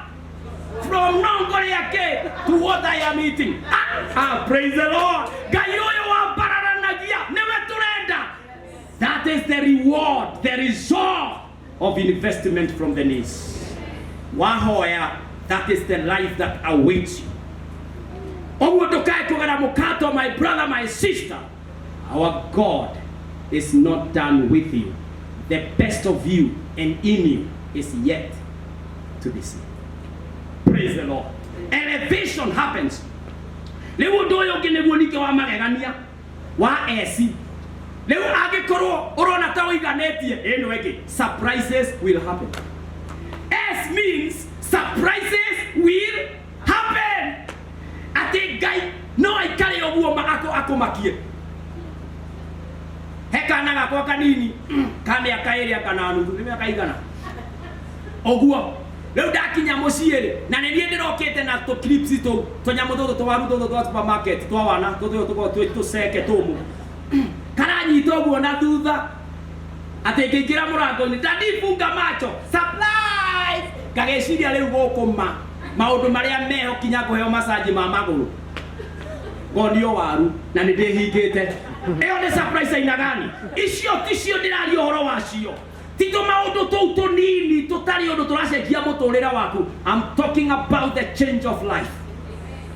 from no ngoriake to what I am eating. Ah, ah, praise the Lord. Ngai ũyũ wambararanagia nĩwe tũrenda. That is the reward, the result of investment from the knees. Wahoya, that is the life that awaits you. Ũguo ndũkae kũgera mũkato, my brother, my sister. Our God is not done with you. The best of you and in you is yet to be seen. Praise the Lord. Elevation happens. Rĩu ũndũ ũyũ ũngĩ nĩguo ningĩ wa magegania wa eci. Rĩu angĩkorwo ũrona ta ũiganĩtie, ĩno ĩngĩ, surprises will happen. S means surprises will happen. Atĩ Ngai no aikare ũguo akũmakie. He kana gakwa kanini ka mĩaka 2 kana nuthu, nĩ mĩaka igana ũguo. Rĩu ndakinya mũciĩ rĩ, na nĩ niĩ ndĩrokĩte na tũ clips tũu, tũnyamũ tũtũ, tũwaru tũtũ twa supermarket twa wana tũtũ, tũkoragwo twĩ tũceke tũmũ, karanyita ũguo na thutha atĩ ngĩingĩra mũrango-inĩ, ndanifunga macho, surprise! Ngagĩciria rĩu gũkũ ma maũndũ marĩa meho kinya ngũheo macaji ma magũrũ, ngonio waru na nĩ ndĩhingĩte. Ĩyo nĩ surprise aina gani? Icio ticio ndĩraria ũhoro wacio, ti tũmaũndũ tũu tũnini tũtarĩ ũndũ tũracenjia mũtũrĩre waku. I'm talking about the change of life.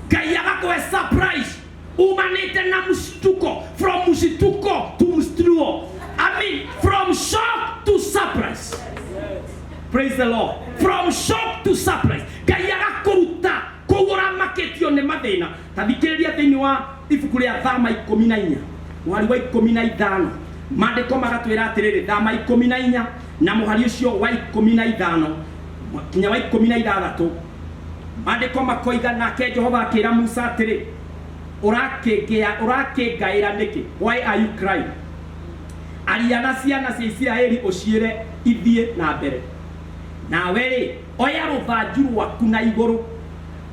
Ngai agakũhe surprise umanĩte na mshtuko, from mshtuko to mshtuo, I mean, from shock to surprise. Praise the Lord. From shock to surprise, Ngai agakũruta kũu ũramakĩtio nĩ mathĩna. Ta thikĩrĩria, thĩinĩ wa ibuku rĩa Thama 14 mũhari wa 15, maandĩko magatwĩra atĩrĩrĩ, Thama 14 na mũhari ũcio wa 15 kinya wa 16, maandĩko makoiga, "Nake Jehova akĩra Musa atĩrĩ, 'Ũrakĩngĩa, ũrakĩngaĩra nĩkĩ? Why are you crying? Aria na ciana cia Isiraeli ũciĩre ithiĩ na mbere. Nawe rĩ, oya rũthanju rwaku na igũrũ,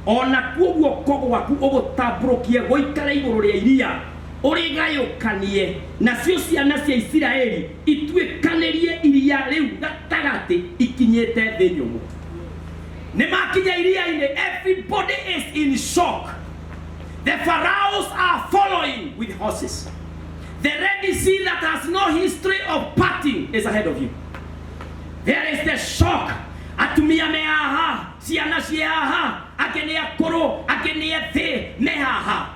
ona kuo guoko gwaku ũgũtambũrũkie gũikare igũrũ rĩa iria, ũrĩgayũkanie, nacio ciana cia Isiraeli ituĩkanĩrie iria rĩu gatagatĩ ikinyĩte thĩ nyũmũ.'" Nĩ makinya iria-inĩ, everybody is in shock. The pharaohs are following with horses. The Red Sea that has no history of parting is ahead of you. There is the shock. Atumia me haha, ciana ciĩ haha, angĩ nĩ akũrũ, angĩ nĩ ethĩ, me haha,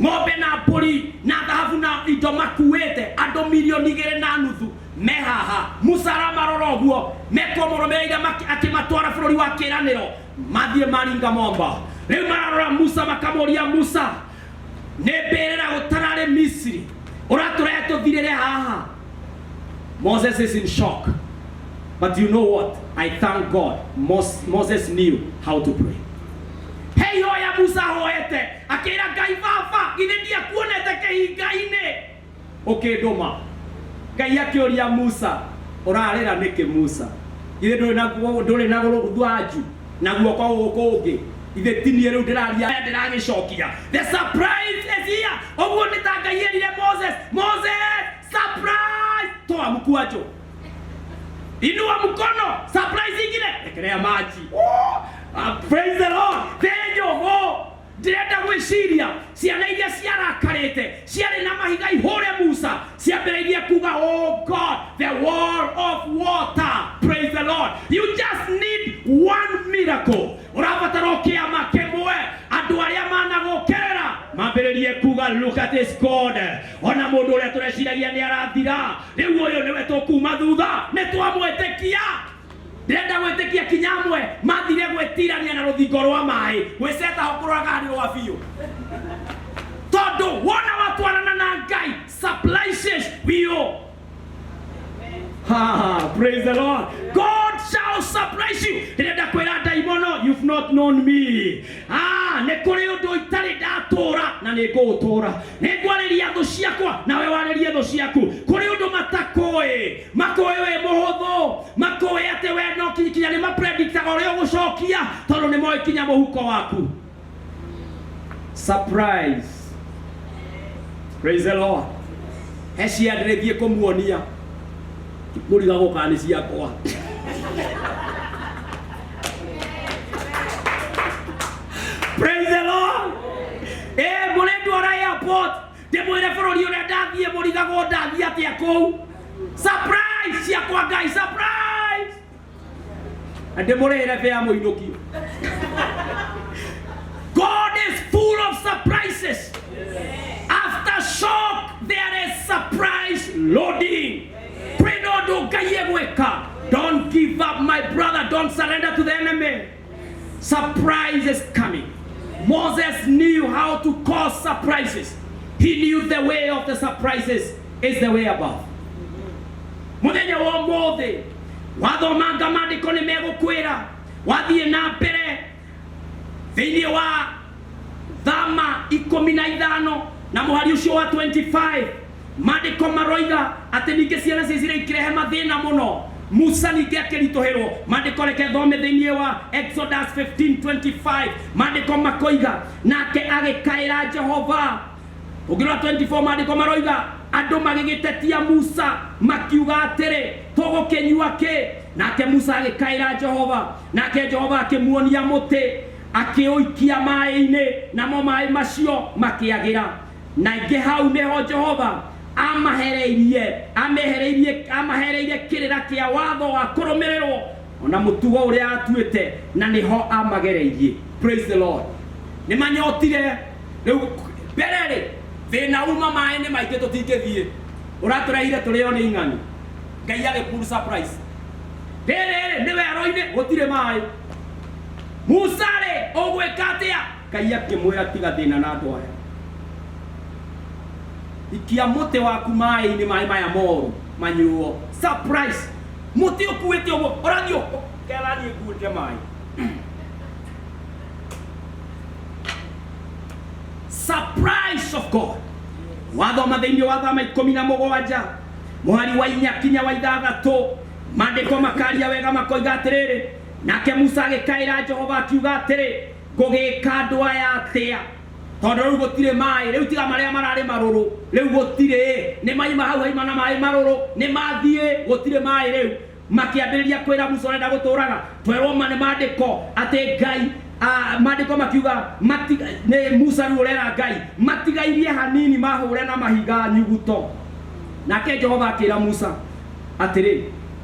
ng'ombe na mbũri na thahabu na indo makuĩte, andũ 2.5 milioni me haha. Musa aramarora ũguo mekũmũrũmĩrĩire akĩmatwara bũrũri wa kĩĩranĩro. Mathiĩ maringa mwamba, rĩu mararora Musa, makamũria, "Musa, nĩ mbĩrĩra gũtararĩ Misiri, ũratũrehe tũthirĩre haha?" Moses is in shock. But you know what? I thank God. Moses knew how to pray. Hei, hoya Musa hoete, akĩra Ngai, "Baba, githĩ ndiakuonete kĩhinga-inĩ ũkĩndũma?" Ngai akĩũria Musa, "Ũrarĩra nĩkĩ, Musa? Githĩ ndũrĩ na rũthanju na guoko gũkũ ũngĩ? Ithe ti niĩ rĩu ndĩraria, ndĩragĩcokia." The surprise is here. Ũguo nĩ ta Ngai erire Moses, "Moses, surprise! Toa mkwacho, inua mkono, surprise ingine, ekelea maji." Oh, praise the Lord. Thenjogo ndĩrenda gwĩciria ciana iria ciarakarĩte, ciarĩ na mahiga ihũre Musa, ciambĩrĩirie kuga, "Oh God, the wall of water." Praise the Lord. You just need one miracle. Ũrabatara o kĩama kĩmwe, andũ arĩa managũkĩrĩra mambĩrĩrie kuga, "Look at this God. Ona mũndũ ũrĩa tũreciragia nĩ arathira, rĩu ũyũ nĩwe tũkuma thutha, nĩ twamwĩtĩkia." Ndĩrenda gwĩtĩkia kinya amwe mathire gwĩtirania na rũthingo rwa maĩ, gwĩceta ho kũroraga nĩ rwa biũ, tondũ wona watwarana na Ngai, surprises will. Ha, praise the Lord. God shall surprise you. Ndĩrenda kwĩra ndaimono, you've not known me. Ah, nĩ kũrĩ ũndũ itarĩ ndatũra na nĩ ngũũtũra. Nĩ ngwarĩria thũ ciakwa nawe warĩrie thũ ciaku. Kũrĩ ũndũ matakũĩ, makũĩ wĩ mũhũthũ, makũĩ atĩ we no kinya nĩ mapredictaga ũrĩa ũgũcokia tondũ nĩ moĩ kinya mũhuko waku. Surprise. Praise the Lord. He cia ndĩrĩthiĩ kũmuonia mũrigagwo kana nĩ ciakwa. Praise the Lord. Eh, mũrĩndwara airport ndĩmwĩre bũrũri ũrĩa ndathiĩ mũrigagwo ndathiĩ atĩa kũu. Surprise ciakwa Ngai, surprise. Na ndĩmũrĩhĩre bĩa mũinũkio. God is full of surprises. After shock, there is surprise loading. Pray no ũndũ Ngai egwĩka. Don't give up, my brother. Don't surrender to the enemy. Surprise is coming. Moses knew how to cause surprises. He knew the way of the surprises is the way above. Mũthenya wa ũmũthĩ wathomanga maandĩko nĩ megũkwĩra wathiĩ na mbere thĩinĩ wa Thama 15 na mũhari ũcio wa 25, maandĩko maroiga atĩ ningĩ ciana cia Isiraeli ikĩrehe mathĩna mũno. Musa ningĩ akĩritũhĩrwo. Maandĩko reke thome thĩinĩ wa Exodus 15:25, maandĩko makoiga nake agĩkaĩra Jehova. Ũngĩrora 24, maandĩko maroiga andũ magĩgĩtetia Musa makiuga atĩrĩ, tũgũkĩnyua kĩ? Nake Musa agĩkaĩra Jehova, nake Jehova akĩmuonia mũtĩ, akĩũikia maĩ-inĩ, namo maĩ macio makĩagĩra. Na ingĩ hau nĩho Jehova amahereirie amehereirie amahereirie kĩrĩra kĩa watho wa kũrũmĩrĩrwo ona mũtugo ũrĩa atuĩte, na nĩho amagereirie. Praise the Lord. Nĩ manyotire rĩu mbere rĩ thĩna uma maĩ nĩ maingĩ tũtingĩthiĩ, ũratũrehire tũrĩo nĩ ing'ang'i. Ngai agĩpull surprise. Rĩrĩ nĩ werũ-inĩ gũtirĩ maĩ. Musa rĩ, ũgwĩka atĩa? Ngai akĩmwĩra tiga thĩna na andũ aya, ikia mũtĩ waku maĩ-inĩ, maĩ maya moru manyuo. Surprise. Mũtĩ ũkuĩte ũguo ũrathiĩ kerathiĩ nguĩte maĩ. Surprise of God. Wathoma thĩinĩ wa Thama 17 mũhari wa 4 kinya wa 6, maandĩko makaria wega makoiga atĩrĩrĩ, nake Musa agĩkaĩra Jehova akiuga atĩrĩ, ngũgĩka andũ aya atĩa? Tondũ rĩu gũtirĩ maĩ, rĩu tiga marĩa mararĩ marũrũ, rĩu gũtirĩ, nĩ maima hau haima na maĩ marũrũ, nĩ mathiĩ, gũtirĩ maĩ rĩu. Makĩambĩrĩria kwĩra Musa ũrenda gũtũraga. Twerwo ma nĩ maandĩko atĩ Ngai, maandĩko makiuga nĩ Musa rĩu ũrera Ngai matigairie hanini mahũre na mahiga nyuguto. Nake Jehova akĩra Musa atĩrĩ,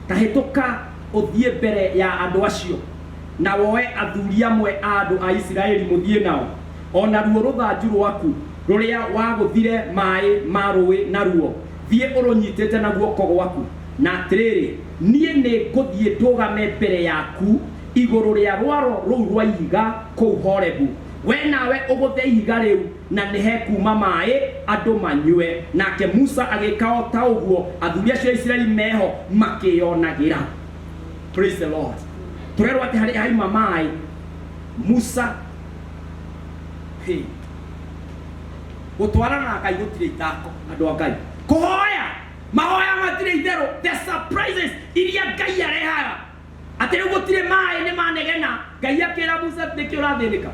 ta hĩtũka ũthiĩ mbere ya andũ acio na woe athuri amwe a andũ a Isiraeli mũthiĩ nao, o naruo rũthanju rwaku rũrĩa wagũthire maĩ ma rũĩ naruo, thiĩ ũrũnyitĩte na guoko gwaku. Na atĩrĩrĩ, niĩ nĩ ngũthiĩ ndũgame mbere yaku igũrũ rĩa rwaro rũu rwa ihiga kũu Horebu, we nawe ũgũthe ihiga rĩu na nĩ hekuma maĩ andũ manyue. Nake Musa agĩka o ta ũguo, athuri acio a Isiraeli meho makĩyonagĩra. Praise the Lord. Tũrerwo atĩ harĩa haima maĩ Musa, hey, gũtwarana na Ngai gũtirĩ ithako, andũ a Ngai. Kũhoya mahoya matirĩ itherũ. The surprises iria Ngai arehaga atĩ rĩu gũtirĩ maĩ nĩ manegena. Ngai akĩra Musa, nĩkĩ ũrathĩnĩka?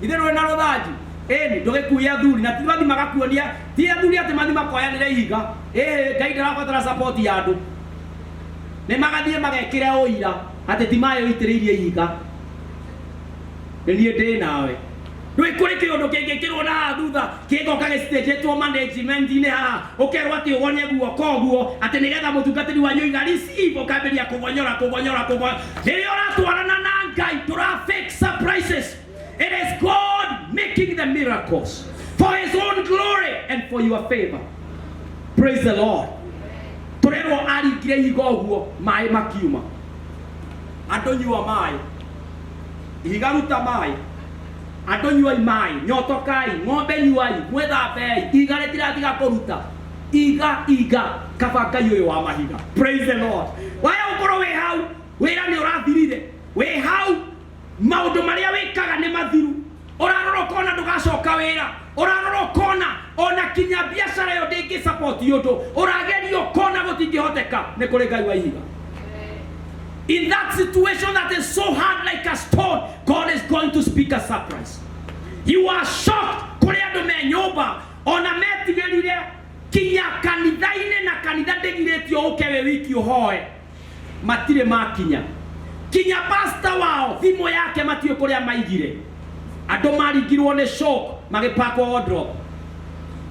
Ithe rũrĩ na rũthanju ĩni ndũgĩkuie athuri na ti mathi magakuonia, ti athuri atĩ mathi makoyanĩre ihiga. Ĩhĩ, Ngai ndarabatara support ya andũ, nĩ magathiĩ magekĩre ũira atĩ ti maĩ ũitĩrĩirie ihiga, nĩ niĩ ndĩ nawe. Rĩu kũrĩ kĩũndũ kĩngĩkĩrwo na haha thutha kĩgoka gĩcitĩnjĩtwo management-inĩ haha, ũkerwo atĩ ũgonye guoko ũguo atĩ nĩgetha mũtungatĩri wanyu oiga receive, ũkambĩrĩria kũgonyora kũgonyora kũgonyora. Rĩrĩa ũratwarana na Ngai ndũra fake surprises. It is God making the miracles for his own glory and for your favor. Praise the Lord. Tũrerwo aringire ihiga ũguo maĩ makiuma. Andũ nyua maĩ, ihiga ruta maĩ, andũ nyuai maĩ, nyotokai, ng'ombe nyuai, mwĩthambei, ihiga rĩtiratiga kũruta. Iga iga kaba Ngai ũyũ wa mahiga. Praise the Lord. Waya gũkorwo wĩ hau. Wĩra nĩ ũrathirire, wĩ hau, maũndũ marĩa wĩkaga nĩ mathiru, ũrarora ũkona ndũgacoka wĩra, ũrarora ũkona ona kinya biacara ĩyo ndĩngĩ support ũndũ, ũrageria ũkona gũtingĩhoteka. Nĩ kũrĩ Ngai wa ihiga. In that situation that is so hard like a stone, God is going to speak a surprise. You are shocked. Kũrĩ andũ me nyũmba ona metigĩrire kinya kanitha-inĩ, na kanitha ndĩgirĩtio ũke wĩ wiki ũhoe, matirĩ makinya kinya pasta wao thimũ yake matiũ kũrĩa maigire. Andũ maringirwo nĩ shock, magĩpakwo wardrobe,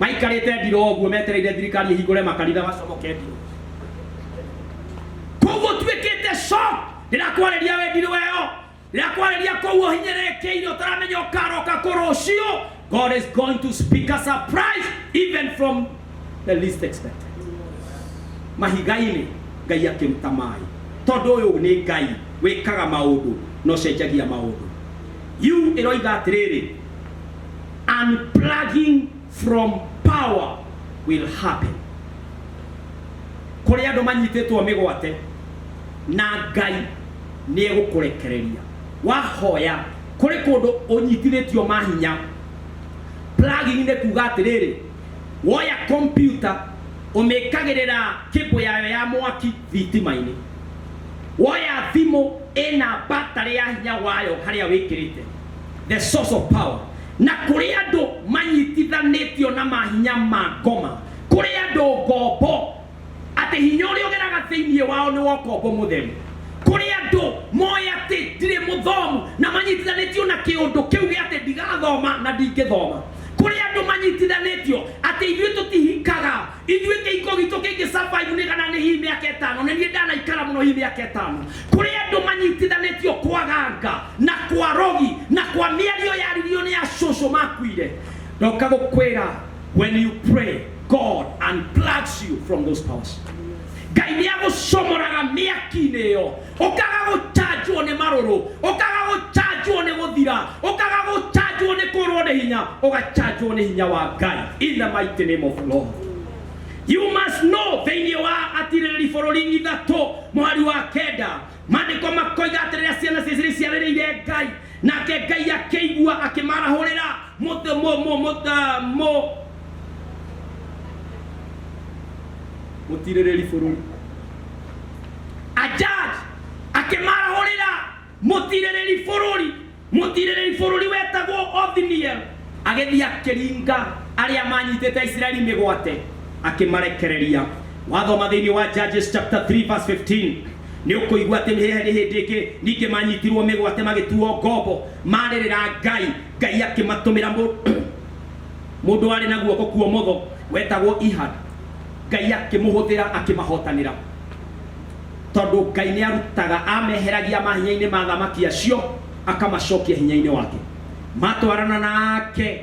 maikarĩte ndiro ũguo metereire thirikari ĩhingũre makanitha macomoke ndiro. Koguo tuĩkĩte shock. Ndĩrakwarĩria we ndiro ĩyo, ndĩrakwarĩria kũu ũhinyĩrĩrĩkĩire, ũtaramenya ũkaroka kũ rũciũ. God is going to speak a surprise even from the least expected. Mahiga-inĩ Ngai akĩruta maĩ, tondũ ũyũ nĩ Ngai wĩkaga maũndũ na ũcenjagia maũndũ. You ĩroiga atĩrĩrĩ, unplugging from power will happen. Kũrĩ andũ manyitĩtwo mĩgwate na Ngai nĩ egũkũrekereria wahoya. Kũrĩ kũndũ ũnyitithĩtio mahinya. Plugging nĩ kuga atĩrĩrĩ, woya computer ũmĩkagĩrĩra cable yayo ya mwaki thitima-inĩ, woya thimũ ĩna battery ya hinya wayo harĩa wĩkĩrĩte, the source of power. Na kũrĩ andũ manyitithanĩtio na mahinya ma ngoma, kũrĩ andũ ngombo atĩ hinya ũrĩa ũgeraga thĩinĩ wao nĩ wa ũkombo mũtheru. Kũrĩ andũ moĩ atĩ ndirĩ mũthomu na manyitithanĩtio na kĩũndũ kĩu gĩa atĩ ndigathoma na ndingĩthoma. Kũrĩ andũ manyitithanĩtio atĩ ithuĩ tũtihikaga, ithuĩ kĩhiko gitũ kĩngĩ survive nĩ kana nĩ hihi mĩaka 5, nĩ niĩ ndanaikara mũno hihi mĩaka 5. Kũrĩ andũ manyitithanĩtio kwa ganga na kwa rogi na kwa mĩario yaririo nĩ acũcũ makuire. Ndoka gũkwĩra, when you pray, God unplugs you from those powers. Ngai nĩ agũcomoraga mĩaki-inĩ ĩyo, ũkaga gũcanjwo nĩ marũrũ, ũkaga gũcanjwo nĩ gũthira, ũkaga gũcanjwo nĩ kũrwo nĩ hinya, ũgacanjwo nĩ hinya wa Ngai. In the mighty name of the Lord. You must know, thĩinĩ wa Atirĩrĩri Bũrũri 3 mũhari wa 9, maandĩko makoiga atĩ rĩrĩa ciana cia Isiraeli ciarĩrĩire Ngai, nake Ngai akĩigua, akĩmarahũrĩra mũtĩ mũ mũtirĩrĩri bũrũri, a judge, akĩmarahũrĩra mũtirĩrĩri bũrũri, mũtirĩrĩri bũrũri wetagwo Othniel, agĩthiĩ akĩringa arĩa manyitĩte Isiraeli mĩgwate, akĩmarekereria. Wathoma thĩinĩ wa Judges chapter 3 verse 15, nĩ ũkũigua atĩ nĩ hĩndĩ ĩngĩ ningĩ manyitirwo mĩgwate, magĩtuo ngombo, marĩrĩra Ngai, Ngai akĩmatũmĩra mũndũ warĩ na guoko kuomotho wetagwo Ehud. Ngai akĩmũhũthĩra, akĩmahotanĩra, tondũ Ngai nĩ arutaga, ameheragia mahinya-inĩ ma thamaki acio, akamacokia hinya-inĩ wake. Matwarana nake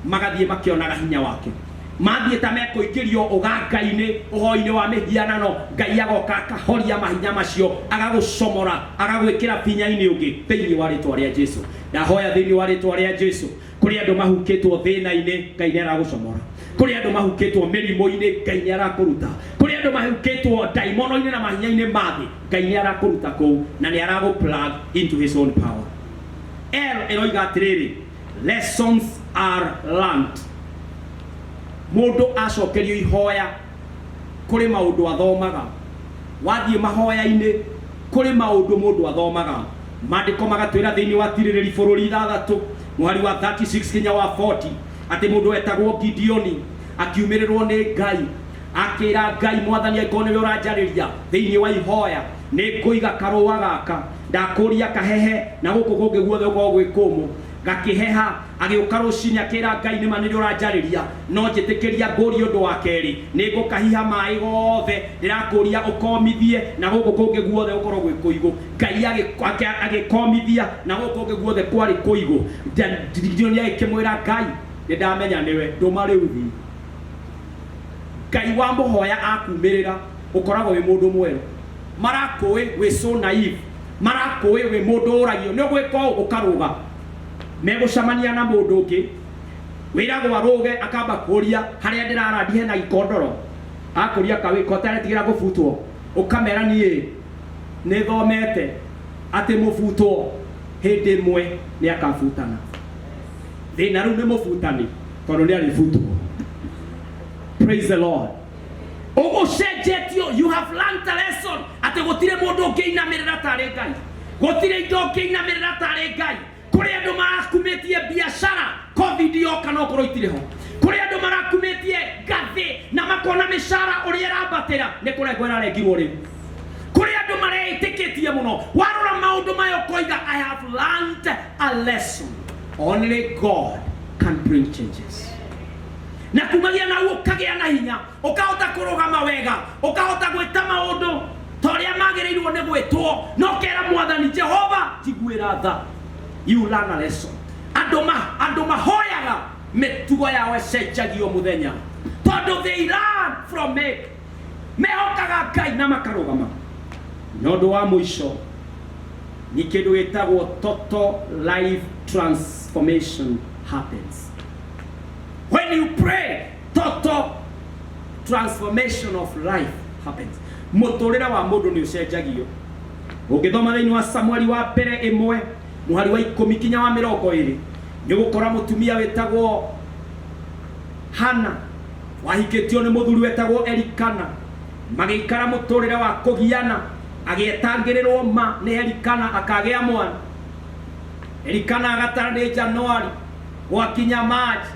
magathiĩ makĩonaga hinya wake. Mathiĩ ta mekũingĩrio ũganga-inĩ, ũhoi-inĩ wa mĩhianano, Ngai agoka akahoria mahinya macio, agagũcomora, agagwĩkĩra binya-inĩ ũngĩ thĩinĩ wa rĩtwa rĩa Jesu. Ndahoya thĩinĩ wa rĩtwa rĩa Jesu, kũrĩ andũ mahukĩtwo thĩna-inĩ, Ngai nĩ aragũcomora. Kũrĩ andũ mahukĩtwo mĩrimũ-inĩ, Ngai nĩ arakũruta. Kũrĩ andũ mahukĩtwo ndaimono-inĩ na mahinya-inĩ ma thĩ, Ngai nĩ arakũruta kũu na nĩ aragũ plug into his own power. L ĩroiga atĩrĩrĩ, lessons are learned. Mũndũ acokerio ihoya, kũrĩ maũndũ athomaga. Wathiĩ mahoya-inĩ, kũrĩ maũndũ mũndũ athomaga. Maandĩko magatwĩra thĩinĩ wa Tirĩrĩri Bũrũri 6 mũhari wa 36 kinya wa 40, atĩ mũndũ wetagwo Gideoni akiumĩrĩrwo nĩ Ngai, akĩra Ngai, "Mwathani, angĩkorwo nĩwe ũranjarĩria thĩinĩ wa ihoya, nĩ ngũiga karũa gaka, ndakũria kahehe na gũkũ kũngĩ guothe gũkorwo gwĩ kũmũ." Gakĩheha. Agĩũka rũcinĩ, akĩra Ngai, "Nĩma nĩrĩ ũranjarĩria, no njĩtĩkĩria ngũrie ũndũ wa kerĩ. Nĩ ngũkahiha maĩ gothe, ndĩrakũria ũkomithie na gũkũ kũngĩ guothe gũkorwo gwĩ kũigũ." Ngai agĩkomithia na gũkũ kũngĩ guothe kwarĩ kũigũ. Gideoni agĩkĩmwĩra Ngai, "Nĩ ndamenya nĩwe, ndũma rĩu thiĩ." Ngai wamũhoya akumĩrĩra, ũkoragwo wĩ mũndũ mwerũ. Marakũĩ wĩ so naive, marakũĩ wĩ mũndũ ũragio nĩ ũgwĩka ũũ, ũkarũga. Megũcemania na mũndũ ũngĩ wĩragwo arũge, akamba kũria harĩa ndĩrarandi hena ikondoro, akũria kawĩka ũtaretigĩra gũbutwo, ũkamera niĩ Nĩ thomete atĩ mũbutwo hĩndĩ ĩmwe nĩ akabutana. Thĩna rĩu nĩ mũbutani tondũ nĩ arĩbutwo. Praise the Lord. Ũgũcenjetio, you have learned a lesson atĩ gũtirĩ mũndũ ũngĩinamĩrĩra tarĩ Ngai, gũtirĩ indo ũngĩinamĩrĩra tarĩ Ngai. Kũrĩ andũ marakumĩtie biacara COVID yoka no korwo itirĩ ho. Kũrĩ andũ marakumĩtie ngathĩ na makona mĩcara ũrĩa ĩrambatĩra nĩ kũrengwo ĩrarengirwo rĩu. Kũrĩ andũ mareĩtĩkĩtie mũno, warora maũndũ maya ũkoiga I have learned a lesson, only God can bring changes. Na kumagia na ũkagĩa na hinya, ũkahota kũrũgama wega, ũkahota gwĩta maũndũ ta ũrĩa magĩrĩirwo nĩ gwĩtwo, na ũkera Mwathani Jehova njiguĩra tha. You learn a lesson. Andũ ma andũ mahoyaga mĩtugo yao ĩcenjagio mũthenya tondũ they learn from it. Mehokaga Ngai na makarũgama. Na ũndũ wa mũico nĩ kĩndũ gĩtagwo total life transformation happens when you pray. Total transformation of life happens. Mũtũrĩre wa mũndũ nĩ ũcenjagio. Ũngĩthoma thĩinĩ wa Samueli wa mbere 1 mũhari wa 10 kinya wa 20, nĩ ũgũkora mũtumia wĩtagwo Hana wahikĩtio nĩ mũthuri wetagwo Elikana, magĩikara mũtũrĩre wa kũgiana, agĩetangĩrĩrwo ma nĩ Elikana akagĩa mwana. Elikana agatara nĩ Januari, gwakinya March,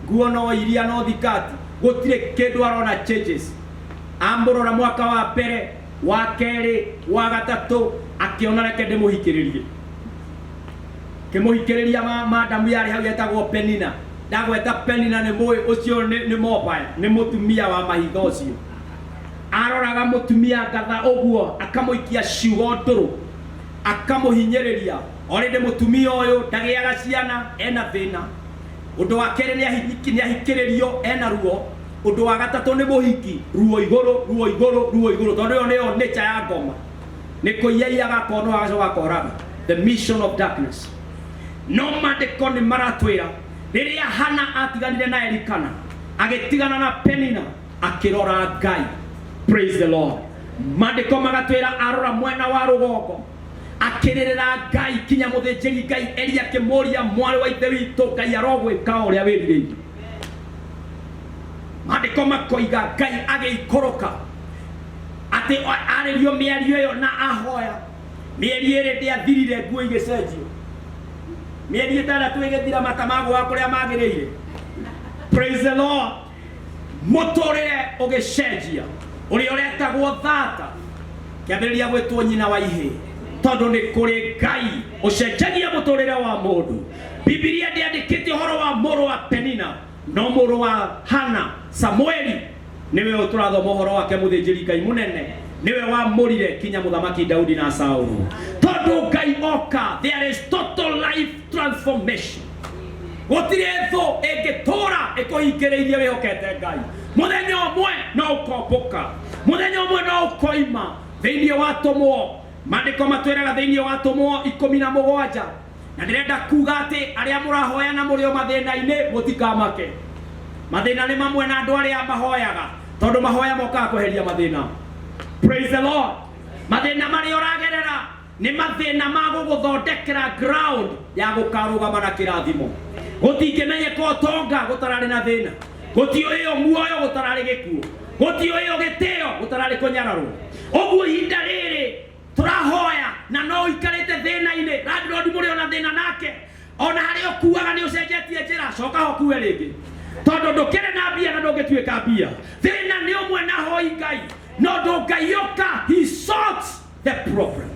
nguo no iria no thikati, gũtirĩ kĩndũ arona changes. Amũrora mwaka wa mbere, wa kerĩ, wa gatatũ, akĩona reke ndĩmũhikĩrĩrie. Kĩmũhikĩrĩria madamu yarĩ hau yetagwo Penina. Ndagweta Penina nĩ mũĩ ũcio nĩ mobile, nĩ mũtumia wa mahinda ũcio. Aroraga mũtumia ngatha ũguo, akamũikia ciugo ndũrũ, akamũhinyĩrĩria. O rĩndĩ mũtumia ũyũ ndagĩaga ciana, ena thĩna. Ũndũ wa kerĩ nĩ ahikĩrĩrio, ena ruo. Ũndũ wa gatatũ nĩ mũhiki, ruo igũrũ, ruo igũrũ, ruo igũrũ, tondũ ĩyo nĩyo nature ya ngoma. Nĩ kũiyaiyaga akonoa agacoka akoraga. The mission of darkness. No maandĩko nĩ maratwĩra rĩrĩa Hana atiganire na Elikana, agĩtigana na Penina, akĩrora Ngai. Praise the Lord. Maandĩko magatwĩra arora mwena wa rũgongo, akĩrĩrĩra Ngai kinya mũthĩnjĩri Ngai Eli akĩmũria, mwarĩ wa ithe witũ, Ngai arogwĩka o ũrĩa wĩrirĩirie. Maandĩko makoiga Ngai agĩikũrũka atĩ arĩrio mĩario ĩyo na ahoya. Mĩeri 2 ndĩathirire nguo igĩcenjio, mĩeri 6 ĩgĩthira mata magũa kũrĩa magĩrĩire. Praise the Lord. Mũtũrĩre ũgĩcenjia, ũrĩa ũretagwo thata kĩambĩrĩria gwĩtwo nyina wa ihĩĩ, tondũ nĩ kũrĩ Ngai ũcenjagia mũtũrĩre wa mũndũ. Bibilia ndĩandĩkĩte ũhoro wa mũrũ wa Penina, no mũrũ wa Hana Samueli nĩwe ũyũ tũrathoma ũhoro wake, mũthĩnjĩri Ngai mũnene, nĩwe wamũrire kinya mũthamaki Daudi na Saulu. Tondũ Ngai oka, there is total life transformation. Gũtirĩ thũ ĩngĩtũra ĩkũhingĩrĩirie wĩhokete Ngai. Mũthenya ũmwe no ũkombũka, mũthenya ũmwe no ũkoima thĩinĩ wa tũmwo. Maandĩko matwĩraga thĩinĩ wa tũmwo 17, na ndĩrenda kuga atĩ arĩa mũrahoya na mũrĩ o mathĩna-inĩ mũtikamake. Mathĩna nĩ mamwe na andũ arĩa mahoyaga, tondũ mahoya mokaga kweheria mathĩna. Praise the Lord. Mathĩna marĩa ũragerera nĩ mathĩna ma gũgũthondekera ground ya gũkarũgama na kĩrathimo. Gũtingĩmenyeka ũtonga gũtararĩ na thĩna, gũtiũĩo muoyo gũtararĩ gĩkuũ, gũtiũĩo gĩtĩo gũtararĩ kũnyararwo. Ũguo ihinda rĩrĩ tũrahoya na no ũikarĩte thĩna-inĩ, landlord mũrĩ ona thĩna nake, ona harĩa ũkuaga nĩ ũcenjetie njĩra, coka ho kuwe rĩngĩ, tondũ ndũkĩrĩ na mbia na ndũngĩtuĩka mbia. Thĩna nĩ ũmwe na hoi Ngai, no ũndũ Ngai ũka, he sorts the problem.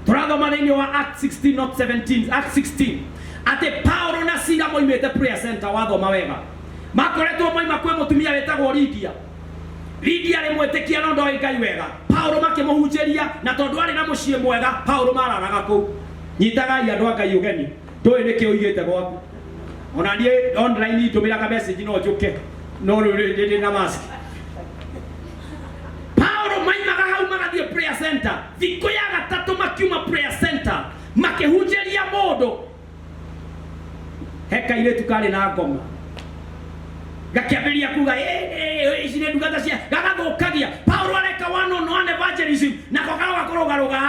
Tũrathoma thĩinĩ wa Act 16, not 17, Act 16, atĩ Paulo na Sila moimĩte prayer center. Wathoma wega, makoretwo moima kwĩ mũtumia wĩtagwo Lydia. Lydia arĩ mwĩtĩkia no ndoĩ Ngai wega. Paulo makĩmũhunjĩria, na tondũ arĩ na mũciĩ mwega, Paulo mararaga kũu. Nyitagai andũ a Ngai ũgeni, ndũĩ nĩkĩ ũigĩte gwaku. Ona niĩ online ndũmĩra ka message no njũke, no rĩu ndĩ na mask. Paulo maimaga hau magathiĩ prayer center. Thikũ ya gatatũ makiuma prayer center makĩhunjĩria mũndũ, he kairĩtu karĩ na ngoma. Gakĩambĩrĩria kuga, "Ĩ, ĩ, ici nĩ ndungata cia gagathũkagia." Paulo areka one on one evangelism, nako karoga kũrũgarũga.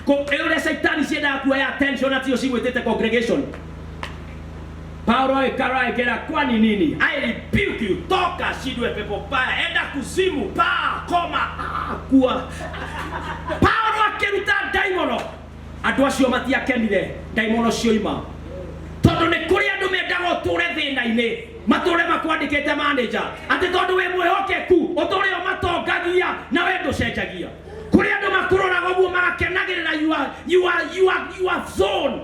Ĩ ũrĩa caitani ciendaga kuoya attention na tio cigwĩtĩte congregation. Paulo agĩkarora agĩkĩra, "Kwani nini? I rebuke you, toka, shindwe pepo baya, enda kuzimu, pa koma, ah, kua." Paulo akĩruta ndaimono, andũ acio matiakenire, ndaimono cioima, tondũ nĩ kũrĩ andũ mendaga ũtũre thĩna-inĩ, matũre makwandĩkĩte manager, atĩ tondũ wĩ mwĩhokeku ũtũre ũmatongagia na we ndũcenjagia. Kũrĩ andũ makũroraga ũguo magakenagĩrĩra you are zone,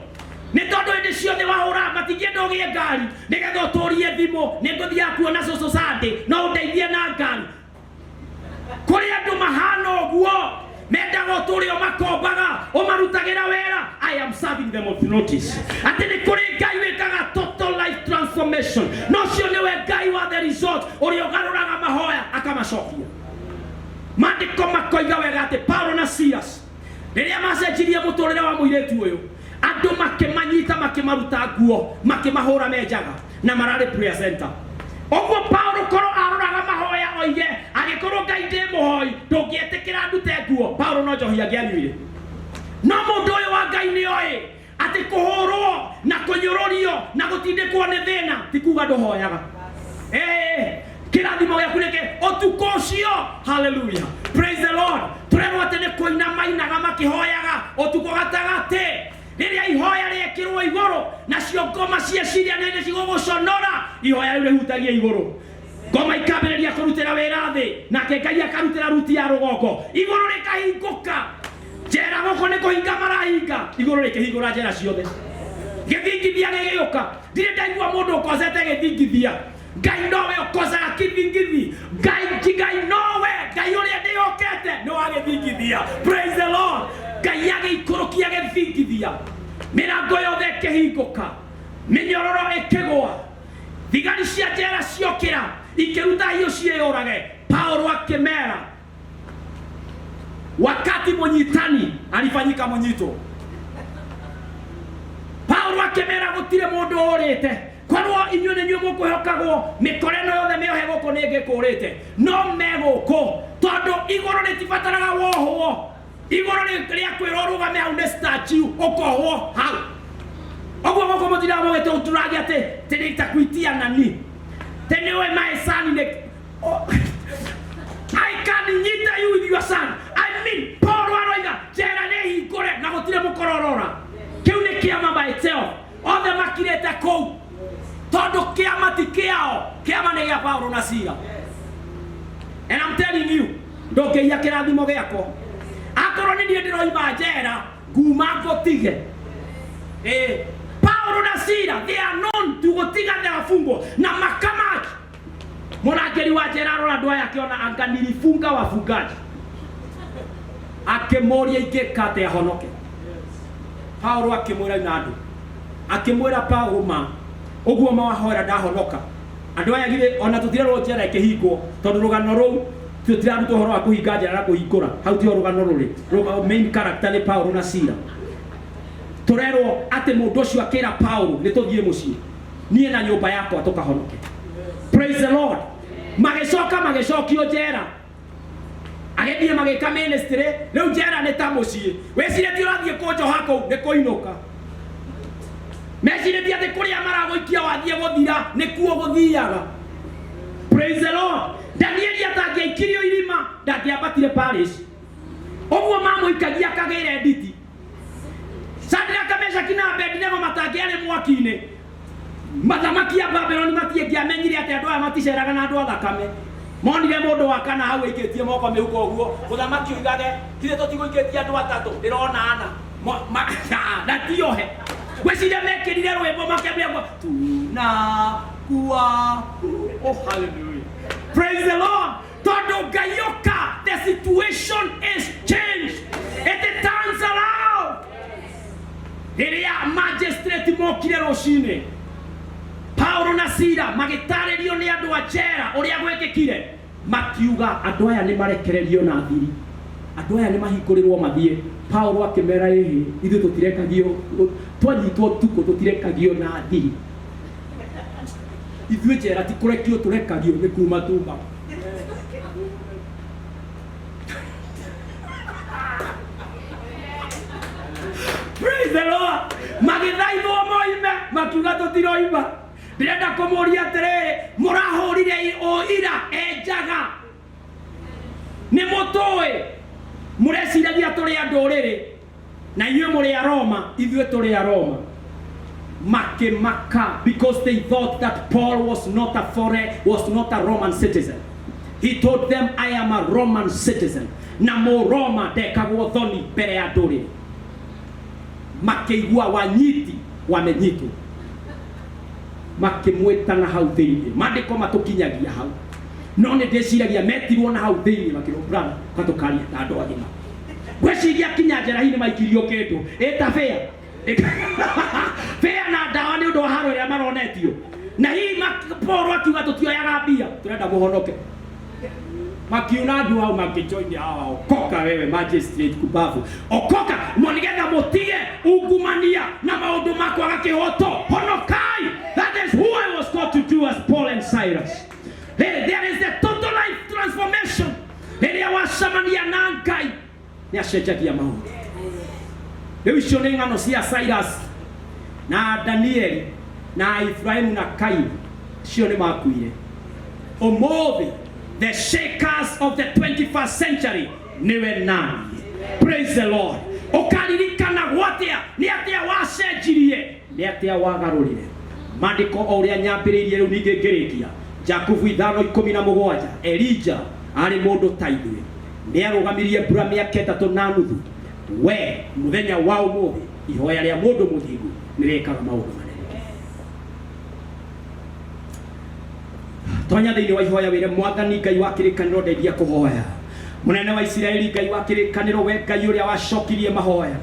nĩ tondũ hĩndĩ ciothe wahũra matingĩenda ũgĩe ngari nĩgetha ũtũrie thimũ, "Nĩ ngũthiaga kuona cũcũ Sunday, no ũndeithie na ngari." Kũrĩ andũ mahana ũguo mendaga ũtũre ũmakombaga, ũmarutagĩra wĩra. I am serving them of notice atĩ nĩ kũrĩ Ngai wĩkaga total life transformation, na ũcio nĩwe Ngai wa the result, ũrĩa ũgarũraga mahoya akamacokia. Maandĩko makoiga wega atĩ Paulo na Silas rĩrĩa macenjirie mũtũrĩre wa mũirĩtu ũyũ, andũ makĩmanyita, makĩmaruta nguo, makĩmahũra menjaga na mararĩ prayer center. Ũguo Paulo korwo aroraga mahoya oige, "Angĩkorwo Ngai ndĩ mũhoi, ndũngĩetĩkĩra ndute nguo," Paulo no njohi angĩanyuire. No mũndũ ũyũ wa Ngai nĩ oĩ atĩ kũhũrwo na kũnyũrũrio na gũtindĩkwo nĩ thĩna ti kuga ndũhoyaga. Kĩrathimo gĩaku nĩkĩ ũtukũ ũcio. Hallelujah, praise the Lord. Tũrerwo atĩ nĩ kũina mainaga makĩhoyaga ũtukũ gatagatĩ, rĩrĩa ihoya rĩekĩrwo igũrũ, nacio ngoma cieciria nĩ cigũgũconora. Ihoya rĩu rĩhutagia igũrũ, ngoma ikambĩrĩria kũrutĩra wĩra thĩ, nake Ngai akarutĩra ruti ya rũgongo, igũrũ rĩkahingũka. Njera gũkũ nĩ kũhinga marahinga, igũrũ rĩkĩhingũra njera ciothe, gĩthingithia gĩgĩũka. Ndirĩ ndaigua mũndũ ũkocete gĩthingithia. Ngai nowe ũkocaga kĩthingithi. Ngai, Ngai nowe, Ngai ũrĩa ndĩhokete nĩ wa gĩthingithia. Praise the Lord. Ngai agĩikũrũkia gĩthingithia, mĩrango yothe ĩkĩhingũka, mĩnyororo ĩkĩgũa, thigari cia njera ciokĩra ikĩruta hiũ ciĩyũrage. Paulo akĩmera, wakati mũnyitani alifanyika mũnyitwo. Paulo akĩmera, "Gũtirĩ mũndũ ũrĩte. Korwo inyuĩ nĩ inyuĩ mũkwĩhokagwo, mĩkora ĩno yothe mĩohe gũkũ nĩ ĩngĩkũrĩte, no me gũkũ tondũ igũrũ rĩtibataraga wohwo. Igũrũ rĩa kwĩrwo ũrũgame hau nĩ statue, ũkohwo hau ũguo. Gũkũ mũtindaga mũgĩtũturagia atĩ nitakuitia nani tĩ nĩwe my son nĩ Oh, I can nyita you with your son." I mean, Paul aroiga njera nĩ hingũre na gũtirĩ mũkororora. Kĩu nĩ kĩama by itself. Othe makirĩte kũu tondũ kĩama ti kĩao, kĩama nĩ gĩa Paulo na Sila. And I'm telling you, ndũngĩiya kĩrathimo gĩakwa. Akorwo nĩ niĩ ndĩroima njera, nguma ngũtige. Paulo na Sila, they are known to gũtiga wafungwa na makamaki. Mũrangĩri wa njera arora andũ aya, akĩona anga nilifunga wafungaji, akĩmũria, "Ingĩka atĩa honoke?" Paulo akĩmwĩra ina andũ, akĩmwĩra Paulo ma ũguo mawahoera ndahonoka. Andũ aya githĩ ona tũtirerwo njera ĩkĩhingwo, tondũ rũgano rũu tũtiraruta ũhoro wa kũhinga njera na kũhingũra hau, tiho rũgano rũrĩ. Main character nĩ Paulo na Sila. Tũrerwo atĩ mũndũ ũcio akĩra Paulo, "Nĩ tũthiĩ mũciĩ, niĩ na nyũmba yakwa tũkahonoke." Praise the Lord. Magĩcoka magĩcokio njera, agĩthiĩ magĩka ministry. Rĩu njera nĩ ta mũciĩ. Wĩcirĩtie ũrathiĩ kũnjoha kũu nĩ kũinũka, mecirĩtie atĩ kũrĩa maragũikia wathiĩ gũthira nĩkuo gũthiaga. Praise the Lord. Danieli atangĩaikirio irima, ndangĩambatire Paris ũguo mamũikagia akagĩre nditi. Shadraka, Meshaki na Abednego matangĩarĩ mwaki-inĩ, mathamaki a Babuloni matiĩngĩamenyire atĩ andũ aya maticeraga na andũ a thakame. Monire mũndũ wa kana hau aikĩtie moko mĩhuko ũguo, mũthamaki oigage, "Githĩ tũtigũikĩtie andũ atatũ? Ndĩrona ana." Na tiohe gwĩciria mekĩrire rwĩmbo makĩambia tuna kuwa. Oh, hallelujah, praise the Lord. Tondũ Ngai oka, the situation is changed, it turns around. Rĩrĩa magistrate mokire rũcinĩ, Paulo na Sila magĩtarĩrio nĩ andũ a njera ũrĩa gwĩkĩkire, makiuga andũ aya nĩ marekererio na thiri, andũ aya nĩ mahingũrĩrwo mathiĩ. Paulo akĩmera, "Ĩhĩ, ithuĩ tũtirekagio, twanyitwo tukũ tũtirekagio na thiri." Ithuĩ njera ti kũrekio tũrekagio nĩ kuma tuma. Praise the Lord. Magĩthaithwo moime, makiuga tũtiroima. Ndĩrenda kũmũria atĩrĩrĩ, mũrahũrire ũira enjaga nĩ mũtũĩ mũreciragia tũrĩ a ndũrĩrĩ na inyuĩ mũrĩ a Roma, ithuĩ tũrĩ a Roma. Makĩmaka because they thought that Paul was not a foreign, was not a Roman citizen. He told them, I am a Roman citizen. Na Mũroma ndekagwo thoni mbere ya ndũrĩrĩ. Makĩigua wanyiti wamenyitwo, makĩmwĩta na hau thĩinĩ. Maandĩko matũkinyagia hau, no nĩ ndĩciragia metirwo na hau thĩinĩ makĩrwo, brother, katũkaria ta andũ agima. Ngwĩciria kinya njera hihi nĩ maikirio kĩndũ ĩta bĩa bĩa na ndawa nĩ ũndũ wa haro ĩrĩa maronetio, na hihi Paul akiuga tũtioyaga mbia, tũrenda mũhonoke. Makiuna andũ hau makĩjoini hawa, okoka wewe magistrate kubabu, okoka mo nĩgetha mũtige ungumania na maũndũ ma kwaga kĩhoto, honokai. That is who I was called to do as Paul and Silas. Hey, there is a total life transformation rĩrĩa wacemania na Ngai, nĩ acenjagia maũndũ. Rĩu icio nĩ ng'ano cia Silas na Danieli na Ibrahimu na Kaini, cio nĩ makuire. Ũmũthĩ the shakers of the 21st century nĩwe nani. Praise the Lord. Ũkaririkana gwatia nĩ atĩa wacenjirie, nĩ atĩa wagarũrire. Maandĩko o ũrĩa nyambĩrĩirie rĩu ningĩ ngĩrĩkia, Jakubu 5:17, Elija arĩ mũndũ ta ithuĩ, nĩ arũgamirie mbura mĩaka 3.5. We mũthenya wa ũmũthĩ ihoya rĩa mũndũ mũthingu nĩ rĩkaga maũndũ manene. Tonya thĩinĩ wa ihoya wĩre Mwathani Ngai wa kĩrĩkanĩro, ndeithia kũhoya. Mũnene wa Isiraeli, Ngai wa kĩrĩkanĩro, we Ngai ũrĩa wacokirie mahoya,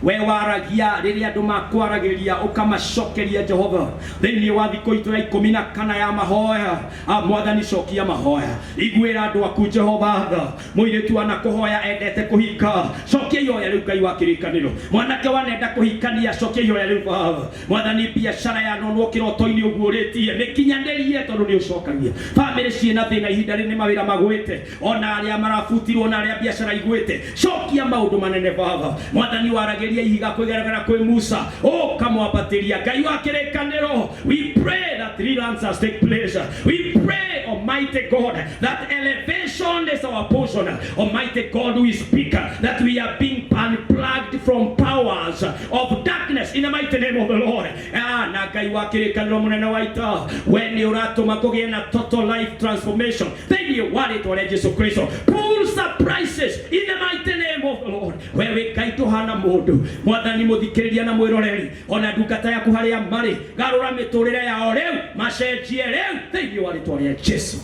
we waragia rĩrĩa andũ makwaragĩria ũkamacokeria. Jehova, thĩinĩ wa thikũ itũ ya 14 ya mahoya, Mwathani, cokia mahoya, iguĩra andũ aku Jehova tha. Mũirĩtu anakũhoya endete kũhika, cokia ihoya rĩu. Ngai wa kĩrĩkanĩro, mwanake wanenda kũhikania, cokia ihoya rĩu. Baba Mwathani, biacara ya nonwo kĩroto-inĩ ũguũrĩtie, mĩkinyanĩrie tondũ nĩ ũcokagia. Bamĩrĩ ciĩna thĩna ihinda rĩrĩ, nĩ mawĩra magwĩte, ona arĩa marabutirwo na arĩa biacara igwĩte, cokia maũndũ manene. Baba Mwathani, waragĩria ihiga kwĩgeragera kwĩ Musa ũkamwambatĩria. Ngai wa kĩrĩkanĩro, we pray that real answers take place. We pray, Almighty God, that elevation is our portion. Almighty God, we speak that we are being unplugged from powers of darkness in the mighty name of the Lord. Na Ngai wa kĩrĩkanĩro, mũnene wa ita, we nĩ ũratũma kũgĩe na total life transformation thĩinĩ wa rĩtwa rĩa Jesu Kristo. Pull surprises in the mighty name of the Lord. We wĩ Ngai ndũhana mũndũ. Mwathani, mũthikĩrĩria na mwĩroreri ona ndungata yaku harĩa marĩ, garũra mĩtũrĩre yao rĩu, macenjie rĩu thĩinĩ wa rĩtwa rĩa Jesu.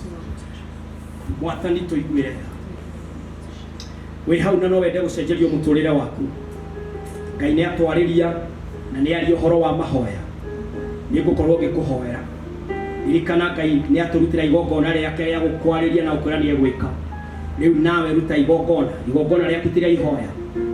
Mwathani, tũiguĩre tha. Wĩ hau na no wende gũcenjerio mũtũrĩre waku, Ngai nĩ atwarĩria na nĩ aria ũhoro wa mahoya, nĩ ngũkorwo ngĩkũhoera. Ririkana Ngai nĩ atũrutĩra igongona rĩake rĩa gũkwarĩria na gũkwĩra nĩ egwĩka. Rĩu nawe ruta igongona. Igongona rĩaku ti rĩa ihoya,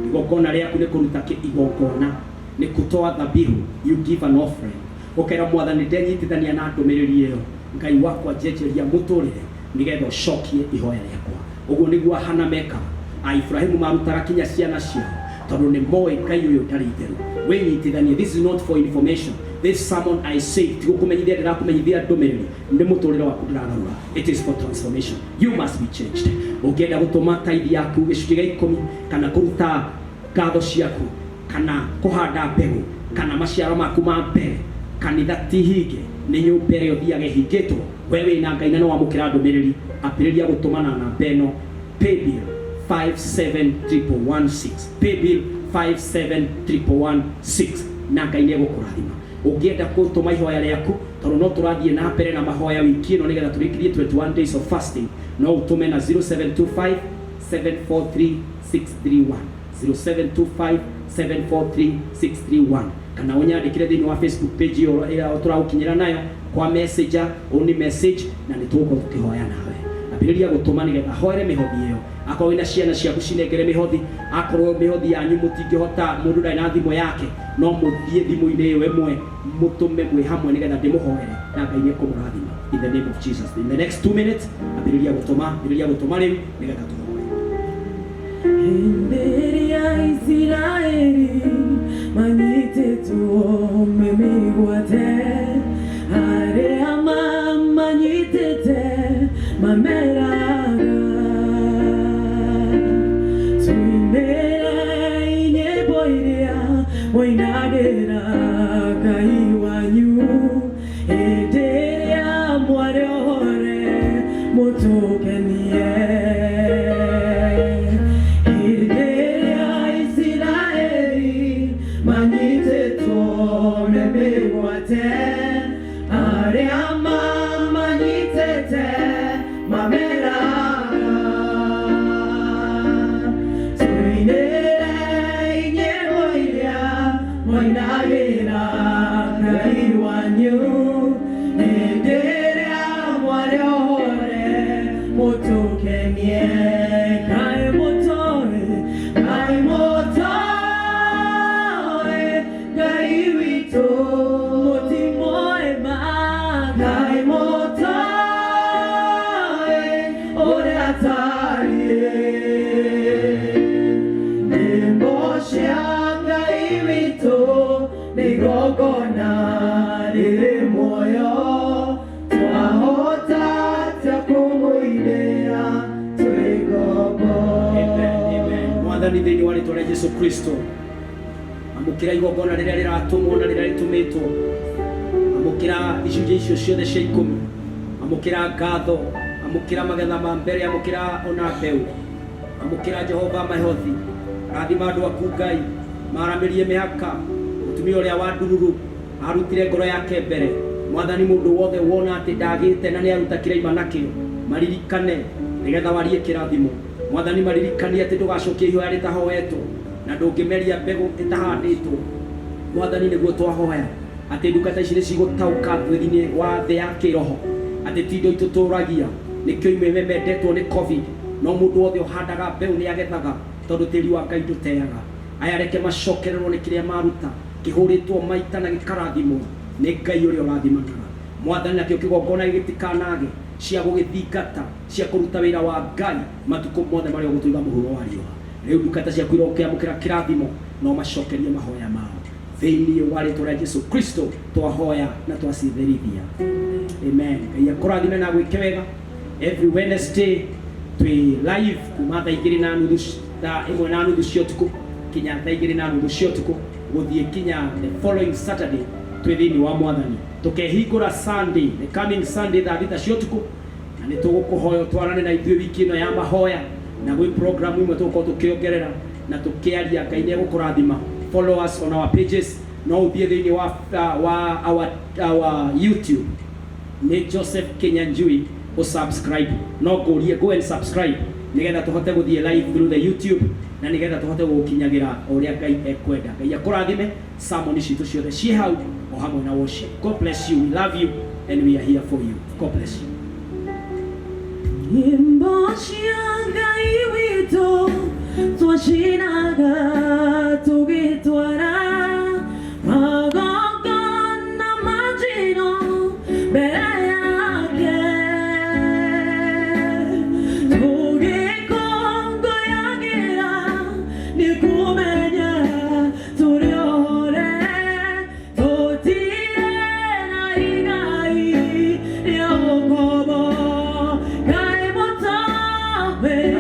igongona rĩaku nĩ kũruta igongona, nĩ kutoa dhabihu. You give an offering, ũkera Mwathani, ndenyitithania na ndũmĩrĩri ĩyo. Ngai wakwa, njenjeria mũtũrĩre nĩgetha ũcokie ihoya rĩakwa. Ũguo nĩguo Hana mekaga, a Ibrahimu marutaga kinya ciana ciao tondũ nĩ moĩ Ngai ũyũ ndarĩ itherũ. Wĩnyitithanie. This is not for information. This sermon, I say, ti gũkũmenyithia ndĩrakũmenyithia ndũmĩrĩri, nĩ mũtũrĩre waku ndĩragarũra. It is for transformation. You must be changed. Ũngĩenda gũtũma taithi yaku, gĩcunjĩ gĩa 10, kana kũruta ngatho ciaku, kana kũhanda mbegũ, kana maciaro maku ma mbere, kanitha ti hinge, nĩ nyũmba ĩrĩa ũthiaga ĩhingĩtwo. We wĩna Ngai na nĩ wamũkĩra ndũmĩrĩri, ambĩrĩria gũtũmana namba ĩno, paybill 571116, paybill 571116, na Ngai nĩ egũkũrathima. Ũngĩenda gũtũma ihoya rĩaku, tondũ no tũrathiĩ na mbere na mahoya wiki ĩno nĩgetha tũrĩkĩrie 21 days of fasting, no ũtũme na 0725 743 631, 0725 743 631, kana ũnyandĩkĩre thĩinĩ wa Facebook page ĩyo ĩrĩa tũragũkinyĩra nayo kwa messenger, only message, na nĩ tũgũkorwo tũkĩhoya nawe. Ambĩrĩria gũtũma nĩgetha hoere mĩhothi ĩyo. Akorwo wĩna ciana ciaku cinengere mĩhothi, akorwo mĩhothi yanyu mũtingĩhota, mũndũ ndarĩ na thimũ yake, no mũthiĩ thimũ-inĩ ĩyo ĩmwe mũtũme mwĩ hamwe nĩgetha ndĩmũhoere na Ngai nĩekũmũrathima in the name of Jesus. In the next 2 minutes ambĩrĩria gũtũma, ambĩrĩria gũtũma rĩu nĩgetha tũhoe. Hĩndĩ ĩrĩa Isiraeli manyitĩtwo me mĩgwate, arĩa mamanyitĩte mameraga, tũinĩrei nyĩmbo iria mũinagĩra Ngai wanyu, hĩndĩ ĩrĩa mwarĩ ohore mũtũkenie. Hĩndĩ ĩrĩa Isiraeli manyitĩtwo me mĩgwate, arĩa mamanyitĩte mameraga, tũinĩrei nyĩmbo iria mũinagĩra Ngai wanyu, hĩndĩ ĩrĩa mwarĩ ohore mũtũkenie. Kaĩ mũtoĩ, kaĩ mũtoĩ Ngai witũ, mũtimoĩ ma, kaĩ mũtoĩ ũrĩa atariĩ. Nyĩmbo cia Ngai witũ nĩ igongona rĩrĩ muoyo, twahota atĩa kũmũinĩra twĩ ngombo? Amen, amen. Mwathani, thĩinĩ wa rĩtwa rĩa Jesu Kristo, amũkĩra igongona rĩrĩa rĩratũmwo na rĩrĩa rĩtũmĩtwo, amũkĩra icunjĩ icio ciothe cia ikũmi, amũkĩra ngatho, amũkĩra magetha ma mbere, amũkĩra ona mbeũ, amũkĩra Jehova mahothi, rathima andũ aku Ngai, maramĩrie mĩhaka. Mũtumia ũrĩa wa ndururu arutire ngoro yake mbere. Mwathani, mũndũ wothe wona atĩ ndagĩte na nĩ aruta kĩrĩa aima nakĩo, maririkane nĩgetha warie kĩrathimo. Mwathani, maririkanie atĩ ndũgacokia ihoya rĩtahoetwo na ndũngĩmeria mbegũ ĩtahandĩtwo. Mwathani, nĩguo twahoya atĩ ndungata ici nĩ cigũtaũka thĩinĩ wa thĩ ya kĩroho atĩ ti indo itũtũragia, nĩkĩo imwe memendetwo nĩ COVID, no mũndũ wothe ũhandaga mbeũ nĩ agethaga, tondũ tĩri wa Ngai ndũteaga. Aya reke macokererwo nĩ kĩrĩa maruta kĩhũrĩtwo maita na gĩkarathimwo nĩ Ngai ũrĩa ũrathimanaga. Mwathani, nakĩo kĩgongona gĩgĩtikanage cia gũgĩthingata cia kũruta wĩra wa Ngai matukũ mothe marĩa ũgũtũiga mũhuro wa riũa. Rĩu ndungata ciaku irokĩamũkĩra kĩrathimo no macokerie mahoya mao thĩinĩ wa rĩtwa rĩa Jesu Kristo twahoya na twacitherithia, amen. Ngai akũrathime na gwĩke wega. Every Wednesday twĩ live kuma thaa igĩrĩ na nuthu, thaa ĩmwe na nuthu cia ũtukũ kinya thaa igĩrĩ na nuthu cia ũtukũ gũthiĩ kinya the following Saturday twĩ thĩinĩ wa Mwathani. Tũkehingũra Sunday, the coming Sunday, thaa 6 cia ũtukũ, na nĩ tũgũkũhoya ũtwarane na ithuĩ wiki ĩno ya mahoya, na gwĩ program imwe tũgũkorwo tũkĩongerera na tũkĩaria. Ngai nĩ egũkũrathima. Follow us on our pages. No ũthiĩ thĩinĩ wa our YouTube, nĩ Joseph Kinyanjui, ũsubscribe. No ngũrie, go and subscribe nĩgetha tũhote gũthiĩ live through the YouTube na nĩgetha tũhote gũgũkinyagĩra o ũrĩa Ngai ekwenda. Ngai akũrathime. Sermon citũ ciothe ciĩ hau o hamwe na worship. God bless you. We love you and we are here for you. God bless you. Nyĩmbo cia Ngai witũ twacinaga tũgĩtwara magongona ma njino mbere yake, tũgĩkũngũyagĩra nĩ kũmenya tũrĩ ohore, tũtirĩ na igai rĩa ũkombo. Ngai mũtoĩ.